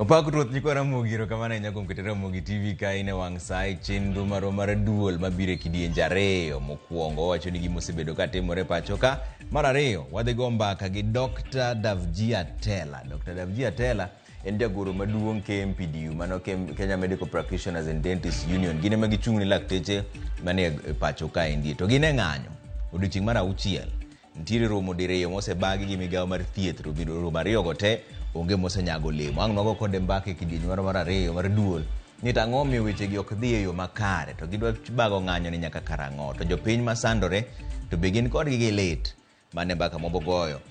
Opak Ruoth nyikwa Ramogi, erokamano ahinya kuom keto Ramogi TV ka in e wang' sa e chenro marwa mar duol mabiro e kidienje ariyo. Mokwongo wawacho ni gima osebedo ka timore pacho ka. Mar ariyo, wadhi go mbaka gi Dr. Davji Atela. Dr. Davji Atela en jagoro maduong' KMPDU, mano Kenya Medical Practitioners and Dentists Union. Gin ema gichung' ne lakteche manie pacho kaendi. To gin e ng'anyo odiochieng' mar auchiel. Nitiere romo diriyo mosebagi gi migawo mar thieth to romo ariyogo te onge mosenyago olemo. Ang' nwago kode mbaka e kidieny moro mar ariyo mar duol ni to ang'o omiyo wechegi ok dhi e yo makare to gidwa bago ng'anyo ni nyaka karang'o to jopiny masandore to be gin kodgi gi lit. Mano e mbaka mwabogoyo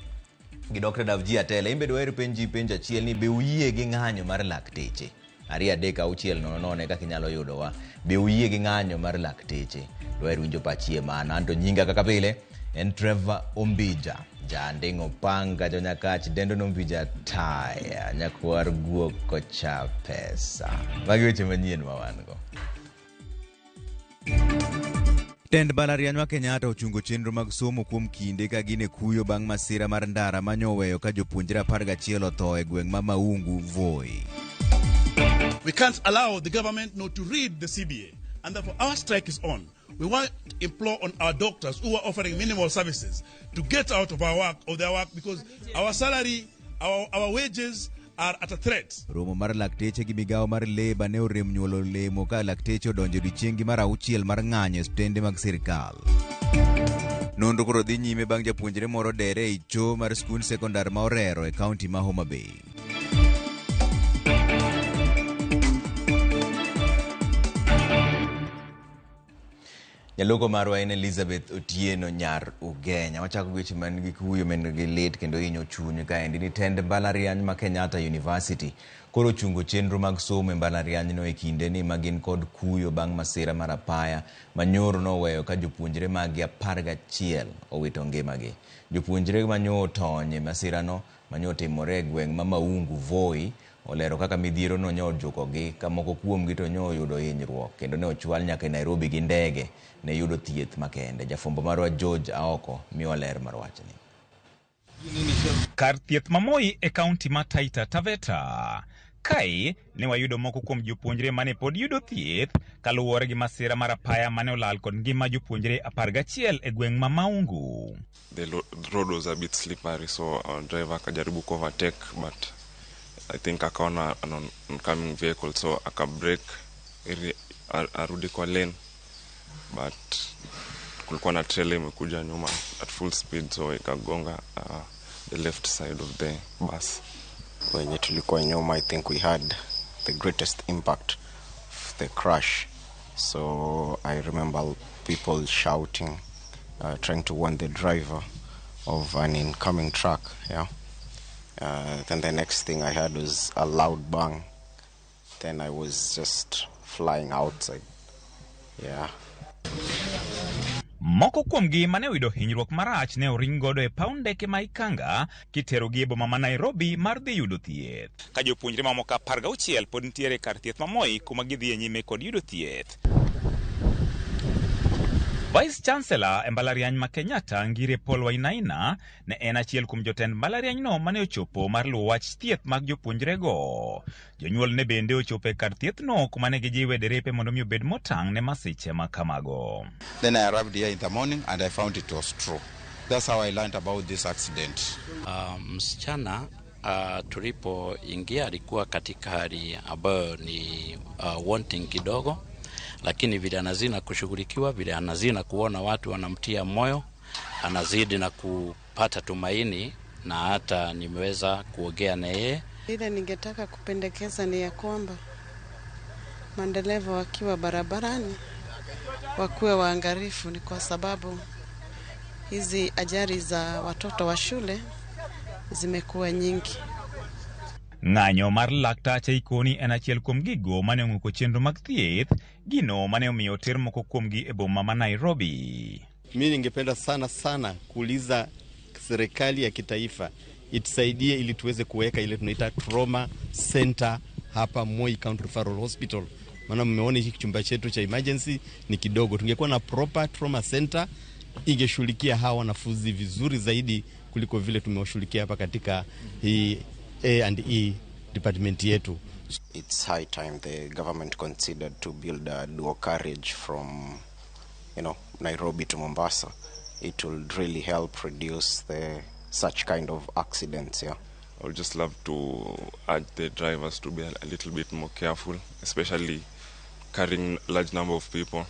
gi Dr. Davji Atela. In be dwaher penji penjo achiel ni be uyie gi ng'anyo mar lakteche? 2 3 6 0 0 e kaka inyalo yudowa. Be uyie gi ng'anyo mar lakteche? Dwaher winjo pachi e mano. Anto nyinga kaka pile en Trevor Ombija, Janding' Opanga, Jonyakach, Dendo Nombija Taya, Nyakwar Guok Kocha Pesa. Magi weche manyien ma wan go. Tend mbalariany ma Kenyatta ochungo chenro mag somo kuom kinde ka gin e kuyo bang' masira mar ndara manyo oweyo ka jopuonjre 11 otho e gweng' ma Maungu, Voi. We can't allow the government not to read the CBA, and therefore our strike is on. We want to implore on our doctors who are offering minimal services to get out of our work, of their work, because our salary, our wages are at a threat. Romo mar lakteche gi migawo mar Labour ne orem nyuolo olemo ka lakteche odonjo e odiechieng'gi mar auchiel mar ng'anyo e osiptende mag sirkal. Nonro koro dhi nyime bang' japuonjre moro dere ei choo mar skund sekondar ma Orero e kaunti ma Homa Bay. Jaloko marwa en Elizabeth Otieno Nyar Ugenya. Wachako gi weche man gi kuyo man gi lit kendo hinyo chuny kaendi ni tend mbalariany ma Kenyatta University koro ochungo chenro mag somo e mbalarianyno e kindeni ma gin kod kuyo bang' masira mar apaya ma nyoro noweyo ka jopuonjre maggi 11 owito ngimagi. Jopuonjre manyo otony e masirano manyo otimore e gweng' ma Maungu, Voi, olero kaka midhiero no nyo ojukogi ka moko kuomgi to nyo oyudo hinyruok kendo ne ochwal nyaka e Nairobi gi ndege ne yudo thieth makende. Jafwambo marwa George Aoko miwa ler mar wachni. Kar thieth ma Moi e kaunti ma Taita Taveta. Kae ne wayudo moko kuom jopuonjre mane pod yudo thieth kaluwore gi masira mar apaya mane olal kod ngima jopuonjre 11 e gweng' ma Maungu. The road was a bit slippery, so our driver akajaribu ku overtake, but I think akaona an oncoming vehicle, so aka brake ili arudi kwa lane, but kulikuwa na trailer imekuja nyuma at full speed, so ikagonga the left side of the bus. Wenye tulikuwa nyuma, I think we had the greatest impact of the crash. So I remember people shouting, trying to warn the driver of an incoming truck. Then the next thing I heard was a loud bang. Then I was just flying outside. Moko kuomgi mane oyudo hinyruok marach ne oring godo e paw ndeke ma Ikanga kiterogi e boma ma Nairobi mar dhi yudo thieth. Ka jopuonjre mamoko 16 pod nitiere kar thieth ma Moi kuma gidhi e nyime kod yudo thieth. Vice Chancellor e mbalariany ma Kenyatta Ngire Paul Wainaina ne en achiel kuom jotend mbalarianyno mane ochopo mar luwo wach thieth mag jopuonjrego. Jonyuol ne bende ochopo e kar thiethno kuma ne gijiwe derepe mondo mi obed motang' ne masiche ma kamago. Then I arrived here in the morning and I found it was true. That's how I learned about this accident. Msichana tulipoingia alikuwa katika hali ambayo ni wanting kidogo, lakini vile anazidi na kushughulikiwa, vile anazidi na kuona watu wanamtia moyo, anazidi na kupata tumaini, na hata nimeweza kuongea na yeye. Ile ningetaka kupendekeza ni ya kwamba madereva wakiwa barabarani wakuwe waangalifu, ni kwa sababu hizi ajali za watoto wa shule zimekuwa nyingi. Ng'anyo mar laktache ikoni en achiel kuom gigo mane ong'uko chenro mag thieth, gino mane omiyo oter moko kuomgi e boma ma Nairobi. Mimi ningependa sana sana kuuliza serikali ya kitaifa itusaidie ili tuweze kuweka ile tunaita trauma center hapa Moi County Referral Hospital. Maana mmeona hiki chumba chetu cha emergency ni kidogo. Tungekuwa na proper trauma center ingeshughulikia hawa wanafunzi vizuri zaidi kuliko vile tumewashughulikia hapa katika hii A and E department yetu. It's high time the government considered to build a dual carriage from Nairobi to Mombasa. It will really help reduce the such kind of accidents, yeah. I would just love to urge the drivers to be a little bit more careful, especially carrying large number of people.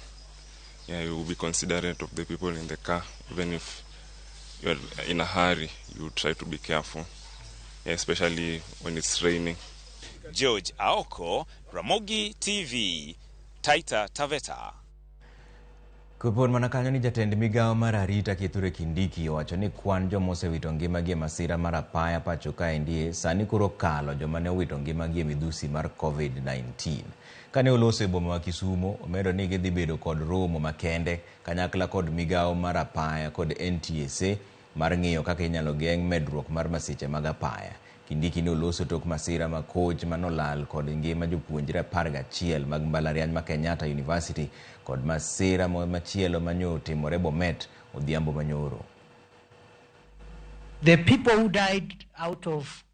Yeah, you will be considerate of the people in the car. Even if you're in a hurry, you try to be careful, yeah, especially when it's raining. George Aoko, Ramogi TV, Taita Taveta. Kopon mana kanyo ni jatend migawo mar arita Kithure Kindiki owacho ni kwan joma osewito ngimagi e masira mar apaya pacho kaendi sani koro kalo joma ne owito ngimagi e midhusi mar COVID-19. Kane oloso e boma ma Kisumo, omedo ni gidhi bedo kod romo makende kanyakla kod migawo mar apaya kod NTSA mar ng'iyo kaka inyalo geng' medruok mar masiche mag apaya. Kindiki ne oloso tok masira ma koch manolal kod ngima jopuonjre 11 mag mbalariany ma Kenyatta University kod masira machielo manyo otimore Bomet odhiambo manyoro. The people who died out of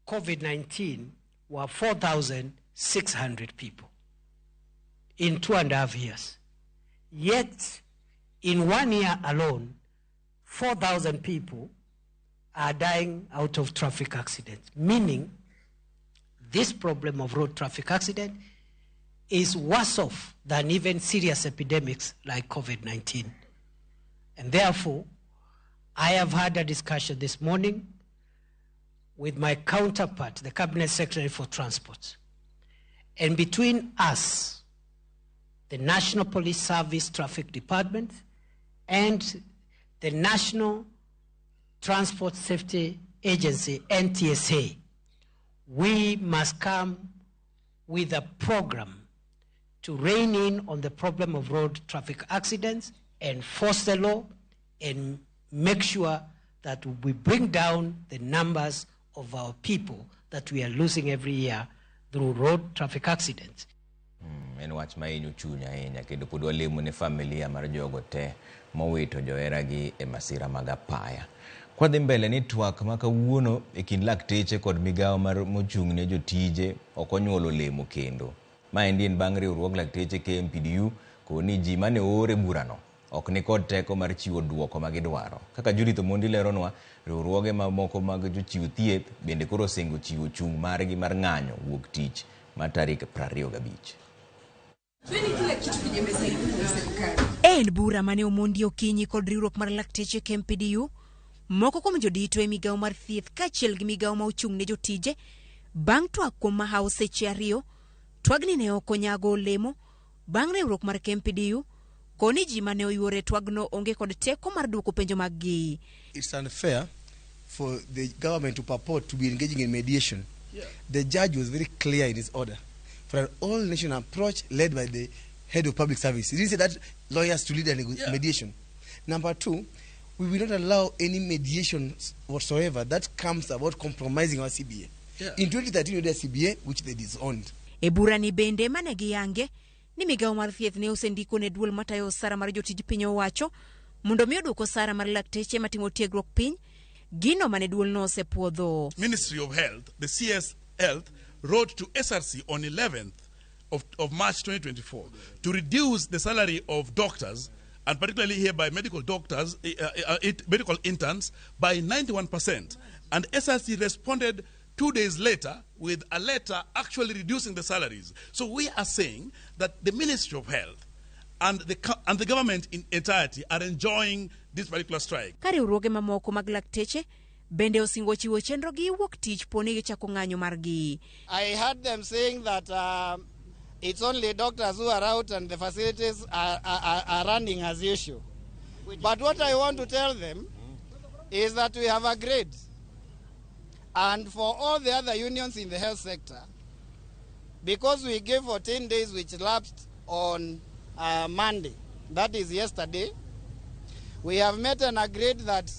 COVID-19 were 4,600 people in 2.5 years. Yet, in 1 year alone, 4,000 people are dying out of traffic accidents, meaning this problem of road traffic accident is worse off than even serious epidemics like COVID-19. And therefore, I have had a discussion this morning with my counterpart, the Cabinet Secretary for Transport. And between us, the National Police Service Traffic Department, and the National Transport Safety Agency, NTSA, we must come with a program to rein in on the problem of road traffic accidents, enforce the law, and make sure that we bring down the numbers of our people that we are losing every year through road traffic accidents. En wach ma hinyo chuny ahinya kendo pod walemo ne familia mar jogo te mowito joheragi e masira mag apaya. Kwadhi mbele ni twak ma kawuono e kind lakteche kod migawo mar mochung' ne jotije ok onyuolo olemo kendo. Maendi en bang' riwruog lakteche KMPDU koni ji mane oor e burano ok ni kod teko mar chiwo duoko ma gidwaro. Kaka Judith Omondi leronwa, riwruoge mamoko mag jochiw thieth bende koro osingo chiwo chung' margi mar ng'anyo wuok tich mar tarik 25. En bura mane omondi okinyi kod riwruok mar lakteche KMPDU, moko kuom jodito e migawo mar thieth kaachiel gi migawo ma ochung' ne jotije, bang' twak kuom mahawo seche 2, twagni ne ok onyago olemo bang' riwruok mar KMPDU koni ji mane oyuore twagno onge kod teko mar duoko penjo mag-gi. It's unfair for the government to purport to be engaging in mediation. Yeah. The judge was very clear in his order for an all-nation approach led by the head of public service. He didn't say that lawyers to lead a mediation. Number two, we will not allow any mediation whatsoever that comes about compromising our CBA. Yeah. In 2013, we had a CBA which they disowned. E burani bende mane giyange ni migawo mar thieth ne osendiko ne duol matayo osara mar jotij piny owacho mondo mi oduok osara mar lakteche matimo tiegruok piny, gino mane duolno osepuodho. Ministry of Health, the CS Health, wrote to SRC on 11th of March 2024 to reduce the salary of doctors, and particularly here by medical doctors, medical interns, by 91%. And SRC responded 2 days later with a letter actually reducing the salaries. So we are saying that the Ministry of Health and the government in entirety are enjoying this particular strike. Ka riwruoge mamoko mag lakteche bende osingo chiwo chenro gi wuok tich poni gichako ng'anyo margi. I heard them saying that it's only doctors who are out and the facilities are running as usual. But what I want to tell them is that we have agreed, and for all the other unions in the health sector, because we gave 14 days which lapsed on Monday, that is yesterday, we have met and agreed that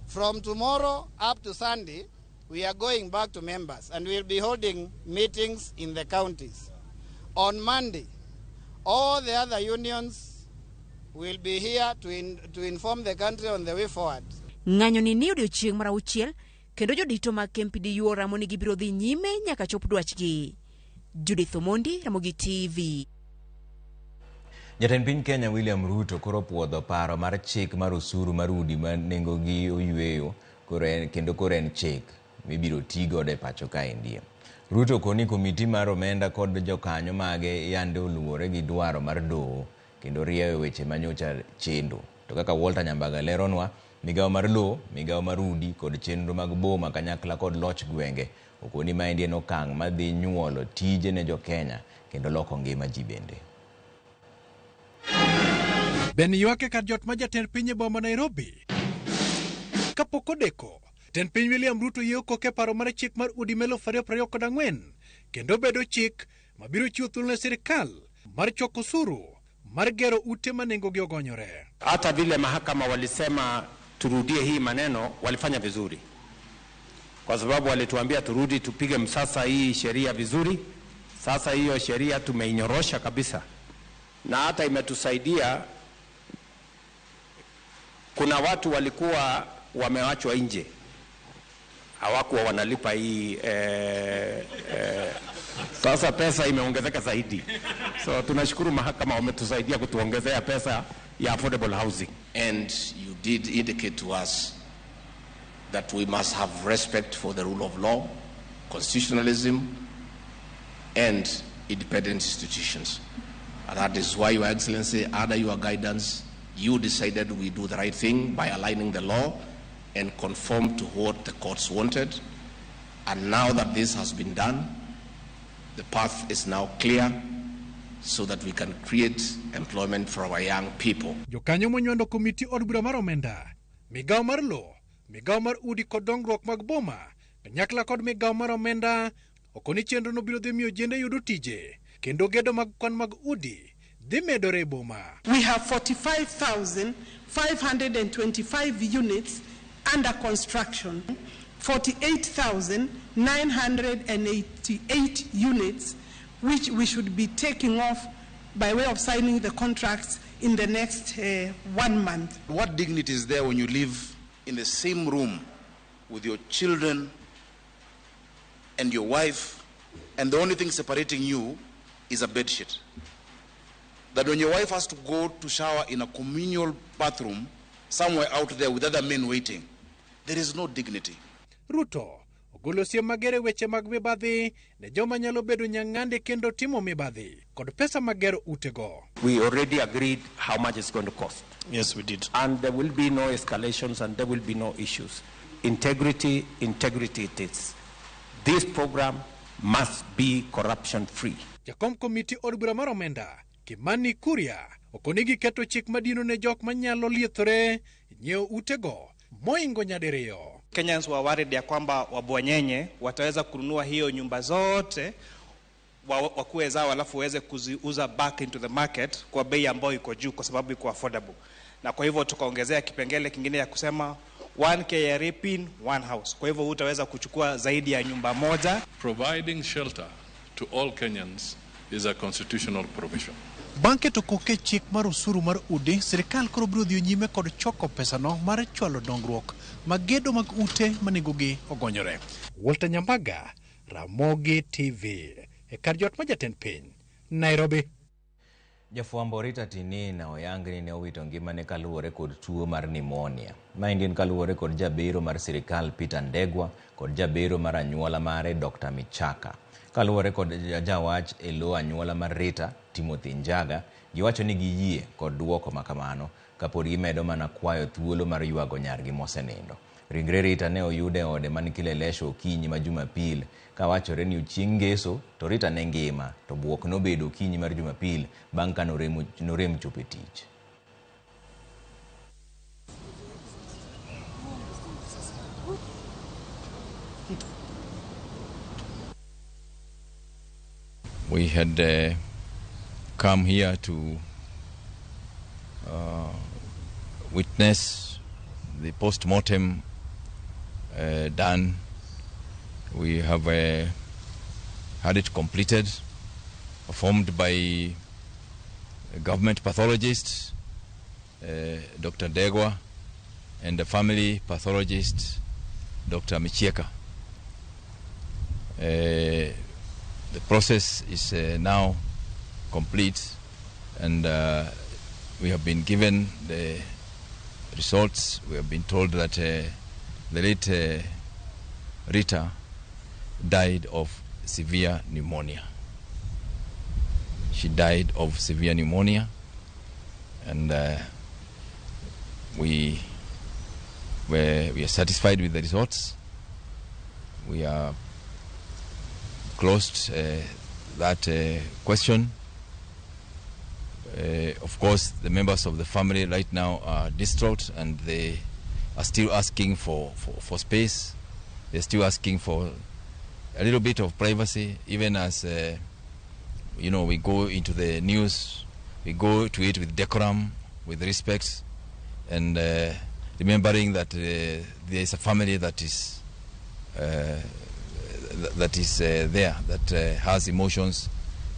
from tomorrow up to Sunday, we are going back to members and we'll be holding meetings in the counties. On Monday, all the other unions will be here to inform the country on the way forward. Ng'anyo ni ni odiochieng' mar auchiel Kendo jodito mag KMPDU oramo ni gibiro dhi nyime nyaka chop dwachgi. Judith Omondi, Ramogi TV. Jatend piny Kenya William Ruto koro puodho paro mar chik mar osuru mar udi ma nengogi oyweyo kendo koro en chik mibiro ti godo e pacho kaendi. Ruto koni komiti mar omenda kod jokanyo mage yande oluwore gi dwaro mar doho kendo rieyo weche manyocha chendo. To kaka Walter Nyambaga leronwa, migawo mar lowo, migawo mar udi kod chenro mag boma kanyakla kod loch gwenge okoni maendi en okang' madhi nyuolo tije ne jo-Kenya kendo loko ngima ji bende. Ben ywak e kar jot ma jatend piny e boma Nairobi. Kapok odeko, jatend piny William Ruto yie koke paro mar chik mar udi ma 2024 kendo bedo chik mabiro chiwo thuolo ne sirikal mar choko osuru mar gero ute ma nengogi ogonyore. Hata vile mahakama walisema turudie hii maneno, walifanya vizuri, kwa sababu walituambia turudi tupige msasa hii sheria vizuri. Sasa hiyo sheria tumeinyorosha kabisa, na hata imetusaidia. Kuna watu walikuwa wamewachwa nje, hawakuwa wanalipa hii sasa pesa imeongezeka zaidi, so tunashukuru mahakama wametusaidia kutuongezea pesa ya affordable housing. And you did indicate to us that we must have respect for the rule of law, constitutionalism, and independent institutions. And that is why, Your Excellency, under your guidance, you decided we do the right thing by aligning the law and conform to what the courts wanted. And now that this has been done, the path is now clear so that we can create employment for our young people. Jokanyo monywando komiti od bura mar omenda, migawo mar lowo, migawo mar udi kod dongruok mag boma, kanyakla kod migawo mar omenda okoni chenro no biro dhi miyo ojende yudo tije kendo gedo mag kwan mag udi dhi medore e boma. We have 45,525 units under construction, 48,988 units which we should be taking off by way of signing the contracts in the next 1 month. What dignity is there when you live in the same room with your children and your wife, and the only thing separating you is a bed sheet? That when your wife has to go to shower in a communal bathroom somewhere out there with other men waiting, there is no dignity. Ruto ogolo siem mager e weche mag mibadhi ne joma nyalo bedo nyang'ande kendo timo mibadhi kod pesa mag gero utego. We already agreed how much it's going to cost. Yes, we did. And there will be no escalations and there will be no issues. Integrity, integrity it is. This program must be corruption free. Jakom komiti od bura mar omenda Kimani Kuria okoni giketo chik madino ne jok manyalo liethore nyiewo utego moingo nyadiriyo. Kenyans were worried ya kwamba wabwanyenye wataweza kununua hiyo nyumba zote wakuwe zao alafu waweze kuziuza back into the market kwa bei ambayo iko juu kwa sababu iko affordable. Na kwa hivyo tukaongezea kipengele kingine ya kusema 1 KRA pin, 1 house. Kwa hivyo utaweza kuchukua zaidi ya nyumba moja. Providing shelter to all Kenyans is a constitutional provision. Bang' keto koke chik mar osuru mar udi, sirikal koro biro dhi nyime kod choko pesano mar chwalo dongruok mag gedo mag ute ma nengogi ogonyore. Walter Nyambaga, Ramogi TV, e kar jot ma jatend piny, Nairobi. Jafwambo Rita Tinina oyang ni ne owito ngimane kaluwore kod tuo mar pneumonia. Maendi en kaluwore kod jabero mar sirikal Peter Ndegwa kod jabero mar anyuola mare Dr. Michaka. Kaluwore kod jawach e lo anyuola mar Rita, Timothy Njaga, giwacho ni giyie kod duoko makamano kapod gimedo mana kwayo thuolo mar ywago nyargi mosenindo. Ringre Rita ne oyud e ode man Kileleshwa okinyi ma Jumapil kawachore ni chieng' Ngeso to Rita ne ngima to buok nobedo okinyi mar Jumapil bang' ka norem chopo e tich. We had come here to witness the post-mortem done. We have had it completed, performed by a government pathologist, Dr. Degwa, and the family pathologist, Dr. Michieka. The process is now complete, and we have been given the results. We have been told that the late Rita died of severe pneumonia. She died of severe pneumonia, and we are satisfied with the results. We are closed that question. Of course, the members of the family right now are distraught, and they are still asking for space. They're still asking for a little bit of privacy, even as we go into the news, we go to it with decorum, with respect, and remembering that there is a family that is there, that has emotions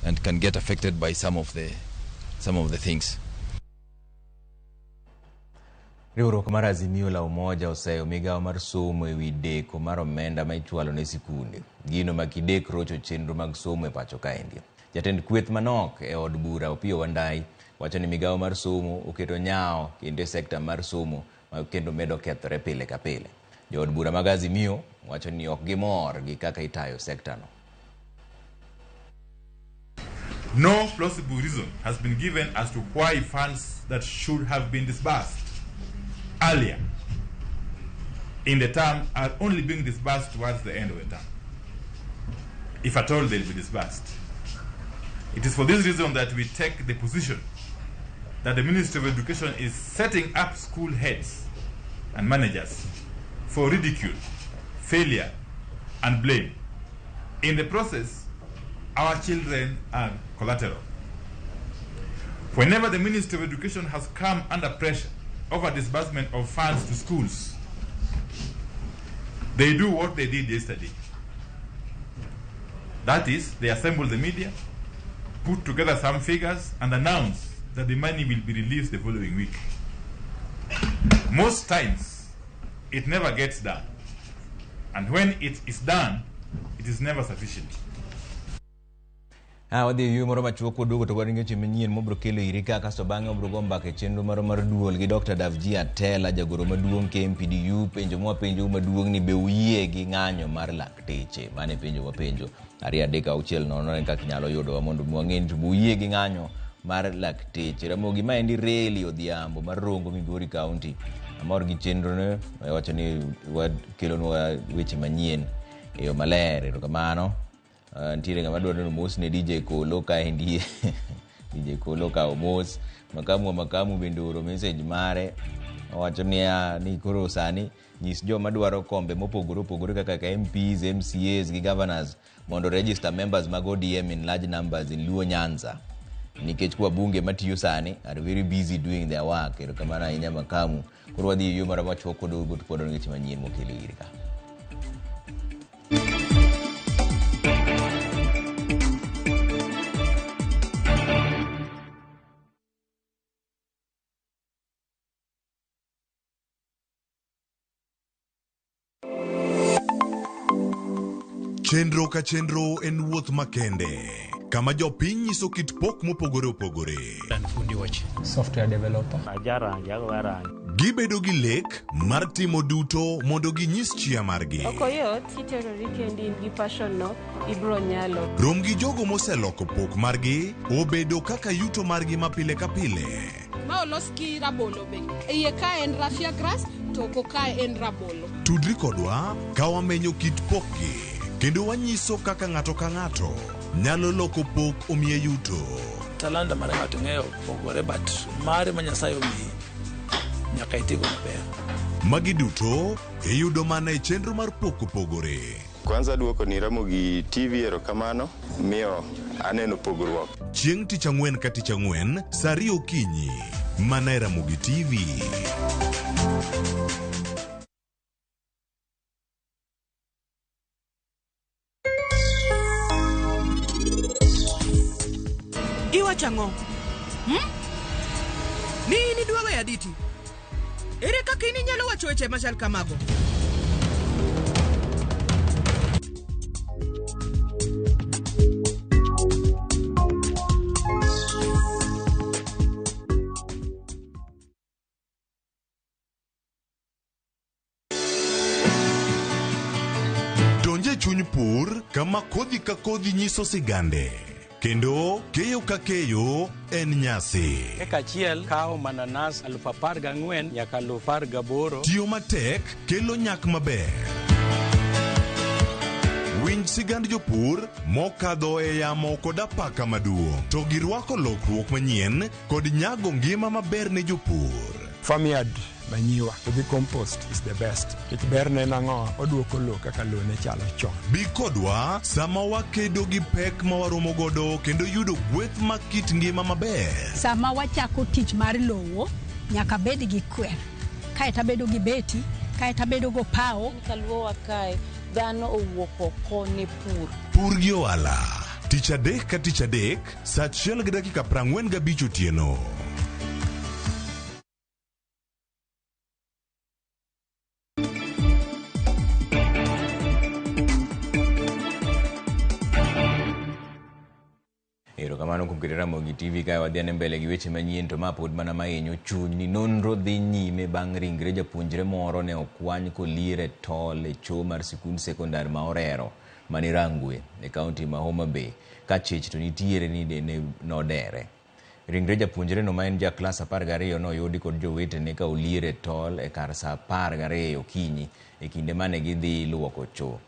and can get affected by some of the things. Riwruok mar Azimio la Umoja oseyo migawo mar somo ewi deko mar omenda ma ichwalo ne sikunde. Gino ma kidek rocho chenro mag somo e pacho kaendi. Jatend kweth manok e od bura Opiyo Wandayi wacho ni migawo mar somo oketo nyawo kendo e sekta mar somo ma kendo medo kethore pile ka pile. Jood bura mag Azimio wacho ni ok gimor gi kaka itayo sektano. No plausible reason has been given as to why funds that should have been disbursed earlier in the term are only being disbursed towards the end of the term, if at all they'll be disbursed. It is for this reason that we take the position that the Ministry of Education is setting up school heads and managers for ridicule, failure, and blame. In the process, our children are collateral. Whenever the Ministry of Education has come under pressure over disbursement of funds to schools, they do what they did yesterday. That is, they assemble the media, put together some figures, and announce that the money will be released the following week. Most times, it never gets done. And when it is done, it is never sufficient. Wadhi e yueyo moro machuok waduogo to wan gi weche manyien mobiro kelo iri ka kasto bang'e wabiro go mbaka e chenro moro mar duol gi Dr. Davji Atela jagoro maduong' KMPDU. Penjo mwapenjou maduong' ni be uyie gi ng'anyo mar lakteche? Mano e penjo wapenjo. 2 3 6 0 en kaka inyalo yudowa mondo wang'e ni to be uyie gi ng'anyo mar lakteche. Ramogi maendi Reli Odhiambo mar Rongo Migori County. Amor gi chenro ne, wacho ni wakelonwa weche manyien e yo maler. Erokamano. Nitiere ng'ama dwaro ni omos ne DJ Kolo kaendi. DJ Kolo ka omos. Makamu wa Makamu bende ooro message mare. Owacho niya ni koro sani nyis joma dwaro kombe mopogore opogore kaka MPs, MCAs gi governors mondo register members mag ODM in large numbers in Luo Nyanza. Nikech wabunge matiyo sani are very busy doing their work. Erokamano ahinya Makamu. Koro wadhi e yo moro machuok waduogo to pod wan gi weche manyien mokelo iri ka. Chenro ka chenro en wuoth makende, kama jopiny nyiso kit pok mopogore opogore. Fundi wach. Software developer. Ajarangi, agoyo rangi. Gibedo gi lek mar timo duto mondo ginyis chia margi. Ok oyot, kiterori kendi in gi passion no, ibro nyalo. Rom gi jogo moseloko pok margi obedo kaka yuto margi ma pile ka pile. Ma olos gi rabolo be. Iye ka en raffia grass, to oko ka en rabolo. Tudri kodwa ka wamenyo kit pokgi kendo wanyiso kaka ng'ato ka ng'ato nyalo loko pok omiye yuto. Talanta mar ng'ato ng'eyo pogore, but mare ma Nyasaye omiyi nyaka itigo maber. Magi duto iyudo mana e chenro mar pok opogore. Kwanza duoko ni Ramogi TV erokamano, miyo aneno pogruok. Chieng' tich ang'wen ka tich ang'wen, saa 2 okinyi, mana e Ramogi TV. Iwacho ang'o? Ni in idwa weyo Aditi? Ere kaka in inyalo wacho weche machal kamago? Kama kodhi ka kodhi nyiso sigande. Kendo keyo ka keyo en nyasi. Eka achiel kawo mananas 14,000 nyaka 18,000. Tiyo matek kelo nyak maber. Winj sigand jopur mokadho e yamo kod apaka maduong' to girwako lokruok manyien kod nyago ngima maber ne jopur. Farmyard manyiwa to gi compost is the best. Nikech berne en ang'o? Oduoko lowo kaka lowo ne chalo chon. Bi kodwa sama wakedo gi pek ma waromo godo kendo yudo gweth mag kit ngima maber. Sama wachako tich mar lowo, nyaka bed gi kwer. Kaeto abedo gi beti, kaeto abedo go pawo. Kaluowa kae, dhano owuok oko ne pur. Pur gi ohala. Tich adek ka tich adek, saa 1:45 otieno. Erokamano kuom keto Ramogi TV kae wadhi ane mbele gi weche manyien to ma pod mana mahinyo chuny ni nonro dhi nyime bang' ringre japuonjre moro ne okwany kolier e tol e choo mar sikund sekondar ma Orero mani Rangwe e kaunti ma Homa Bay ka chich to nitiere ni ne nodere. Ringre japuonjre no ma en ja klas 12 noyudi kod jowetene ka olier e tol e kar saa 12 okinyi e kinde mane gidhi luoko choo.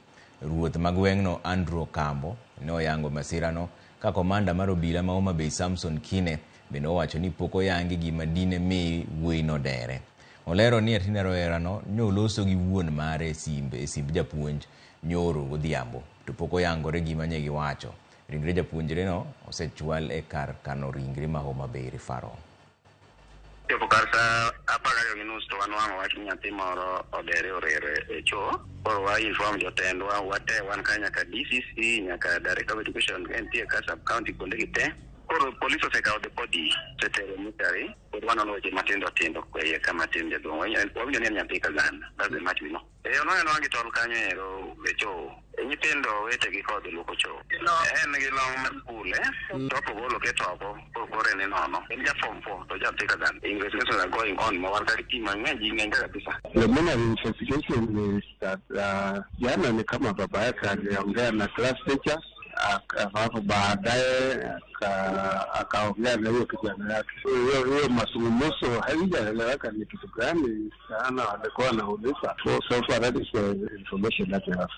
Ruoth ma gweng'no Andrew Okambo ne oyango masirano ka komanda mar obila ma Homa Bay Samson Kine bende owacho ni pok oyangi gima dine mi wuoyino dere. Olero ni atina rowerano noloso gi wuon mare e simb japuonj nyoro godhiambo to pok oyangore gima ne giwacho. Ringre japuonjreno osechwal e kar kano ringre ma Homa Bay Referral. Chopo kar saa 12:30 to wanwang'o wach ni nyathi moro odere orere e choo. Koro wa inform jotendwa wate wan ka nyaka DCC nyaka Director of Education nitie ka sub county kuonde gi te. Koro police osekawo the body osetero mortuary. Koro wanono weche matindo tindo e iye ka matin jaduong'. Wawinjo ni en nyathi ka gana. That's the much we know. Onwang'e anwang'a gi tol kanyo ero e choo. Nyithindo wetegi kodhi luoko choo. En gi long mar skul, Top ogolo keto oko, koro kore ni nono. En ja form 4 to nyathi ka gana. Investigations are going on ma wan ka gi team mang'eny, ji ng'eny ka kabisa. The manner of investigation is that jana ni kama baba yake aliongea na class teacher, alafu baadaye akaongea na huyo kijana yake. Hiyo mazungumzo haijaeleweka ni kitu gani sana alikuwa anauliza. So far that is the information that we have.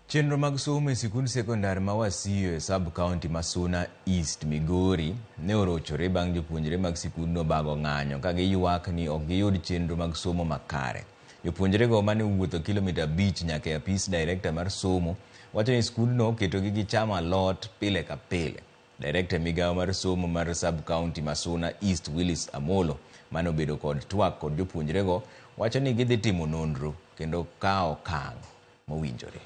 Chenro mag somo e sikund sekondar ma Wasiyo e sub-county ma Suna East, Migori ne orochore bang' jopuonjre mag sikundno bago ng'anyo ka giywak ni ok giyud chenro mag somo makare. Jopuonjrego mane owuotho kilomita 5 nyaka e apis director mar somo wacho ni skundno oketogi gi chamo alot pile ka pile. Director migawo mar somo mar sub-county ma Suna East Willis Amolo mane obedo kod twak kod jopuonjrego wacho ni gidhi timo nonro kendo kawo okang' mowinjore.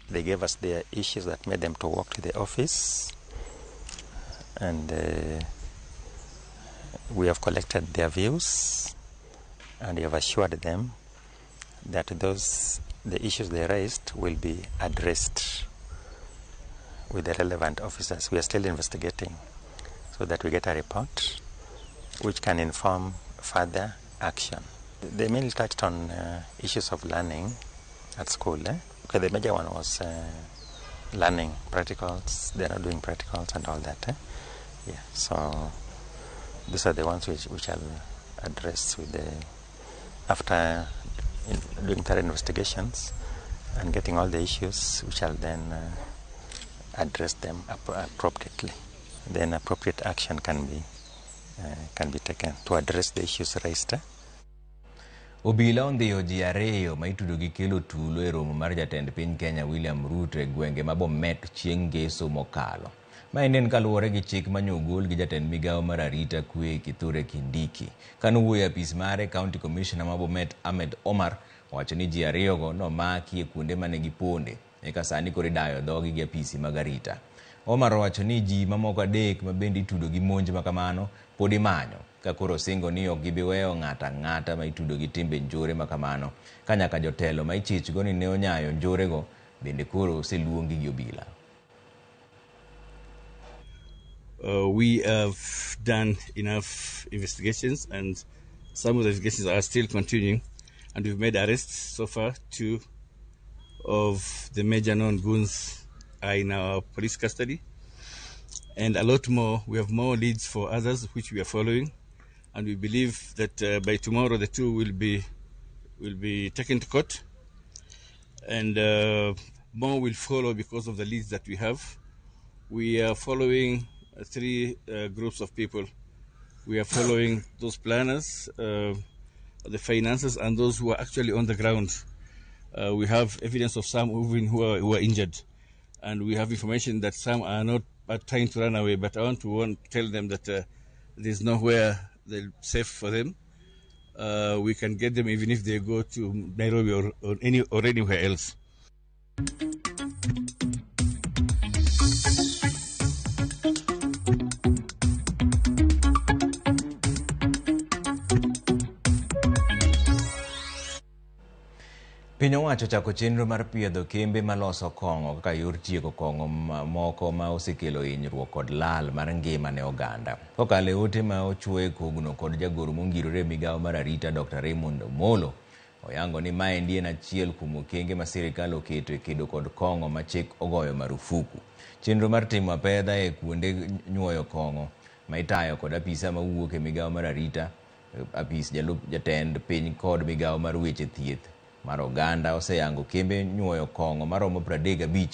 They gave us their issues that made them to walk to the office, and we have collected their views, and we have assured them that the issues they raised will be addressed with the relevant officers. We are still investigating so that we get a report which can inform further action. They mainly touched on issues of learning at school. Okay, the major one was learning practicals. They're not doing practicals and all that. Yeah, so these are the ones which I'll address with the after doing thorough investigations and getting all the issues, which I'll then address them appropriately. Then appropriate action can be taken to address the issues raised. Obila ondhiyo ji ariyo ma itudo gi kelo tulo e romo mar jatend piny Kenya William Ruto e gwenge ma Bomet chieng' ngeso mokalo. Maendi en kaluwore gi chik mane ogol gi jatend migawo mar arita kwe Kithure Kindiki. Kanowuoyo e apis mare, County Commissioner ma Bomet Ahmed Omar owacho ni ji ariyogo nomaki e kuonde mane giponde eka sani koro idayo dhogi gi apisi mag arita. Omar owacho ni ji mamoko 3 ma bende itudo gi monj makamano pod imanyo, ka koro singo ni ok gibi weyo ng'ato ang'ata ma itudo gi timbe njore makamano, ka nyaka jotelo ma ichichgo ni ne onyayo njorego bende koro oseluongi gi obila. We have done enough investigations, and some of the investigations are still continuing, and we've made arrests so far. 2 of the major known goons are in our police custody, and a lot more. We have more leads for others which we are following, and we believe that by tomorrow the 2 will be taken to court, and more will follow because of the leads that we have. We are following 3 groups of people. We are following those planners, the financiers, and those who are actually on the ground. We have evidence of some even who are injured, and we have information that some are not are trying to run away. But I want to tell them that there's nowhere safe for them. We can get them even if they go to Nairobi or anywhere else. Piny owacho chako chenro mar piedho kembe maloso kong'o kaka yor tieko kong'o moko ma osekelo hinyruok kod lal mar ngima ne oganda. Kokalo e ote ma ochuoye kogno kod jagoro mongirore e migawo mar arita Dr. Raymond Omolo, oyango ni maendi en achiel kuom okenge ma sirikal oketo e kedo kod kong'o ma chik ogoyo marufuku. Chenro mar timo apedha e kuonde nyuoyo kong'o ma itayo kod apisa mawuok e migawo mar arita, apis jalup jatend piny kod migawo mar weche thieth mar oganda oseyango kembe nyuoyo kong'o maromo 35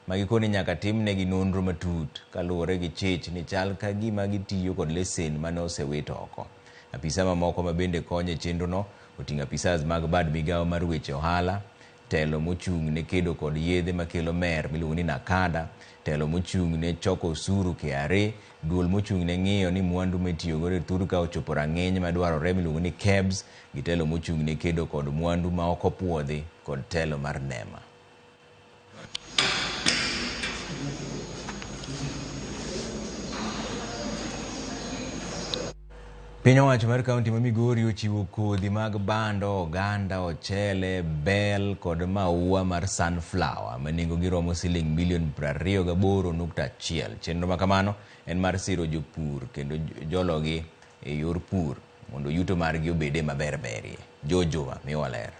ma gikone nyaka timnegi nonro matut kaluwore gi chich ni chal ka gima gitiyo kod lesen mane osewit oko. Apisa mamoko ma bende konyo e chenrono oting'o apisas mag bad migawo mar weche ohala, telo mochung' ne kedo kod yedhe makelo mer miluongo ni NACADA, telo mochung' ne choko osuru KRA, duol mochung' ne ng'iyo ni mwandu mitiyogo e thurka ochopo rang'iny madwarore miluongo ni KEBS, gi telo mochung' ne kedo kod mwandu ma ok opuodhi kod telo mar NEMA. Piny owacho mar kaunti ma Migori ochiwo kodhi mag bando, oganda, ochele, bel kod maua mar sunflower ma nengogi romo siling milion 28.1. Chenro ma kamano en mar siro jopur kendo jologi e yor pur mondo yuto margi obede maber berie. Jojo miwa ler.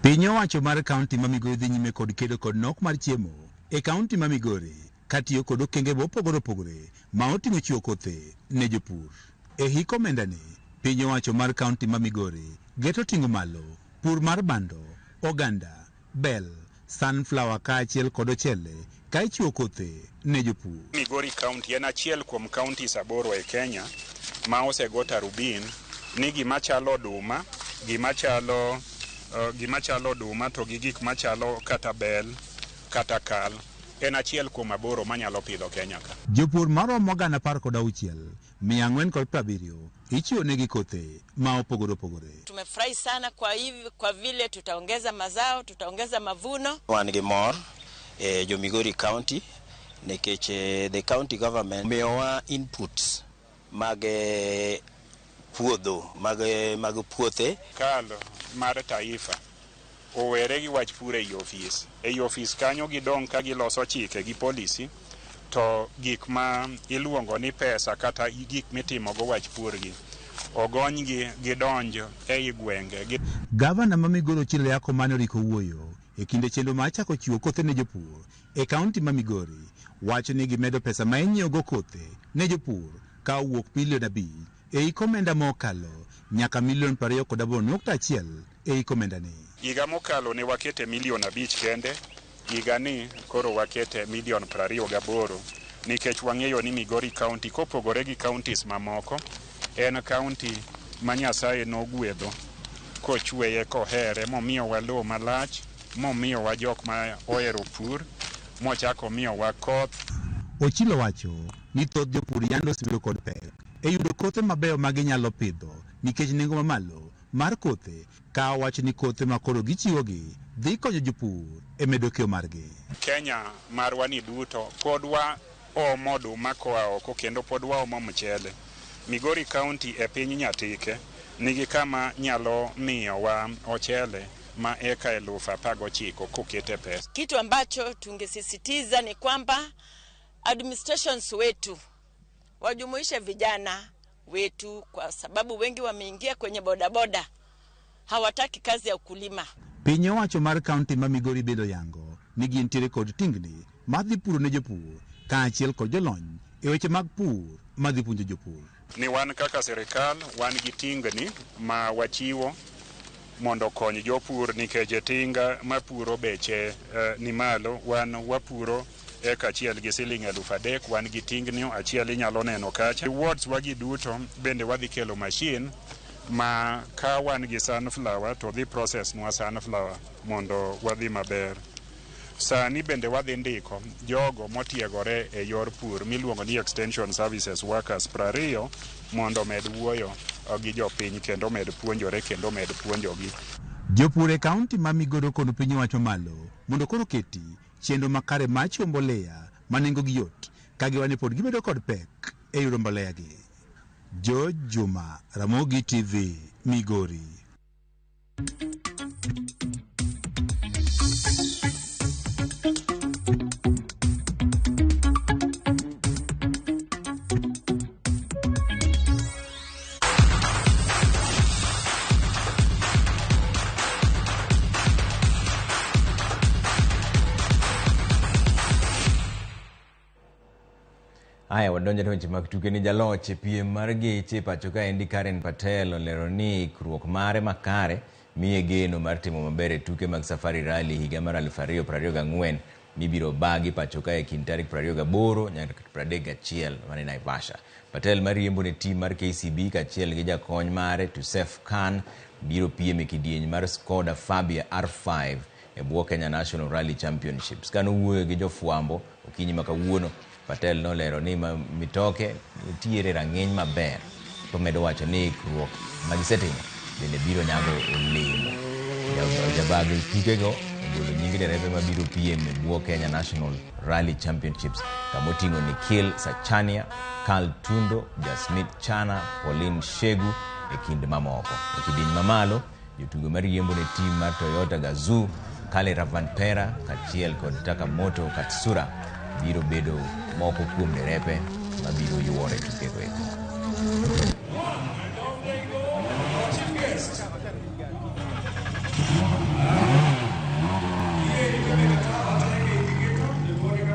Piny owacho mar kaunti ma Migori dhi nyime kod kedo kod nok mar chiemo e kaunti ma Migori katiyo kod okenge mopogore opogore ma oting'o chiwo kothe ne jopur. E hik omendani, piny owacho mar kaunti ma Migori geto ting'o malo pur mar bando, oganda, bel, sunflower kaachiel kod ochele ka ichiwo kothe ne jopur. Migori County en achiel kuom counties 8 e Kenya ma osego tarubin ni gima chalo oduma, gima chalo oduma to gi gik machalo kata bel, kata kal, en achiel kuom 8 manyalo pidho Kenya ka. Jopur maromo 16,470 ichiwo negi kothe ma opogore opogore. Tumefurahi sana kwa hivi, kwa vile tutaongeza mazao, tutaongeza mavuno. Wan gi mor jo Migori County nikech the county government miyowa inputs mag puodho mag puothe. Kal mar taifa owere gi wach pur ei ofis. Ei ofis kanyo gidong' ka giloso chike gi policy to gik ma iluongo ni pesa kata gik mitimogo wach pur gi ogonygi gidonj ei gwenge. Gavana ma Migori Ochilo Yako mane oriko wuoyo e kinde chenro mar chako chiwo kothe ne jopur e kaunti ma Migori wacho ni gimedo pesa ma inyiewogo kothe ne jopur ka owuok milion 5 e hik omenda mokalo nyaka milion 28.1 e hik omendani. Higa mokalo ne wakete milion 5 kende, higa ni koro wakete milion 28 nikech wang'eyo ni Migori County kopogore gi counties mamoko en county ma Nyasaye nogwedho kochweye kohere momiyowa lowo malach, momiyowa jok ma ohero pur, mochako miyowa koth. Ochilo wacho ni thoth jopur yande osebedo kod pek e yudo kothe mabeyo ma ginyalo pidho nikech nengo mamalo mar kothe, ka owacho ni kothe ma koro gichiwogi dhi konyo jopur e medo keyo margi. Kenya marwa ni duto pod wa omo oduma koa oko kendo pod waomo mchele. Migori County e piny Nyatike nigi kama nyalo miyowa ochele ma eka 19,000 kokete pesa. Kitu ambacho tungesisitiza ni kwamba administrations wetu wajumuishe vijana wetu, kwa sababu wengi wameingia kwenye bodaboda, hawataki kazi ya ukulima. Piny owacho mar kaunti ma Migori bende oyango ni gintiere kod tingni madhi puro ne jopur kaachiel kod jolony e weche mag pur madhi puonjo jopur. Ni wan kaka sirikal wan gi tingni ma wachiwo mondo okony jopur, nikech tinga mapuro beche ni malo. Wan wapuro eka achiel gi siling 3,000, wan gi tingni achiel inyalo neno kacha. Wards wagi duto bende wadhi kelo machine ma ka wan gi sunflower to dhi process nwa sunflower mondo wadhi maber. Sani bende wadhi ndiko jogo motiegore e yor pur miluongo ni extension services workers 20 mondo omed wuoyo gi jopiny kendo omed puonjore kendo omed puonjogi. Jopur e kaunti ma Migori okono piny owacho malo mondo koro keti chenro makare mar chiwo mbolea ma nengogi yot ka giwacho ni pod gibedo kod pek e yudo mbolea gi. George Juma, Ramogi TV, Migori. Aya, wadonjo e weche mag tuke ni jaloch e piem mar geche pacho kaendi Karen Patel olero ni ikruok mare makare miye geno mar timo maber e tuke mag Safari Rally higa mar 2024 mibiro bagi pacho kae e kind tarik 28 nyaka 31 mane Naivasha. Patel mariembo ne tim mar KCB kaachiel gi jakony mare Tusef Khan biro piem e kidieny mar Skoda Fabia R5 e bwo Kenya National Rally Championships. Kane owuoyo gi jofwambo okinyi ma kawuono, Patel nolero ni mitoke nitiere rang'iny maber to medo wacho ni ikruok magisetimo bende biro nyago olemo. Jabag tukego ogolo nying derepe mabiro piem e bwo Kenya National Rally Championships kamoting'o Nikhil Sachania, Carl Tundo, Jasmit Chana, Pauline Shegu e kind mamoko. E kidieny mamalo, jotugo mariembo ne tim mar Toyota Gazoo, Kalle Rovanpera kaachiel kod Takamoto Katsura biro bedo moko kuom derepe mabiro yuoro e tukego eko.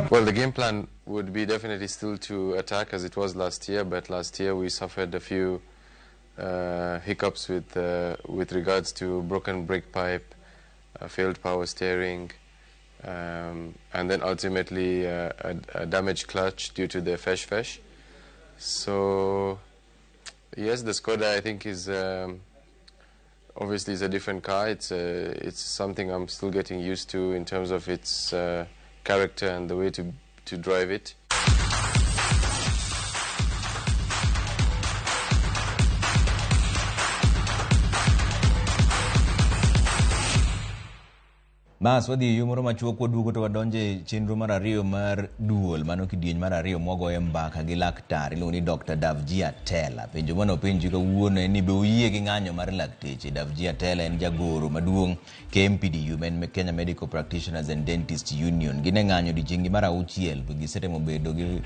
Well, the game plan would be definitely still to attack as it was last year, but last year we suffered a few hiccups with regards to broken brake pipe, failed power steering, and then ultimately a damaged clutch due to the fesh fesh. So, yes, the Skoda, I think, is obviously is a different car. It's something I'm still getting used to in terms of its character and the way to drive it. Bas wadhi e yo moro machuok waduogo to wadonjo e chenro mar ariyo mar duol mano kidieny mar ariyo mwagoye mbaka gi laktar iluongo ni Dr. Davji Atela. Penjo mane openji kawuono en ni be uyie gi ng'anyo mar lakteche. Davji Atela en jagoro maduong' KMPDU ma en Kenya Medical Practitioners and Dentists Union. Gin e ng'anyo odiochieng' mar auchiel gisetemo bedo gi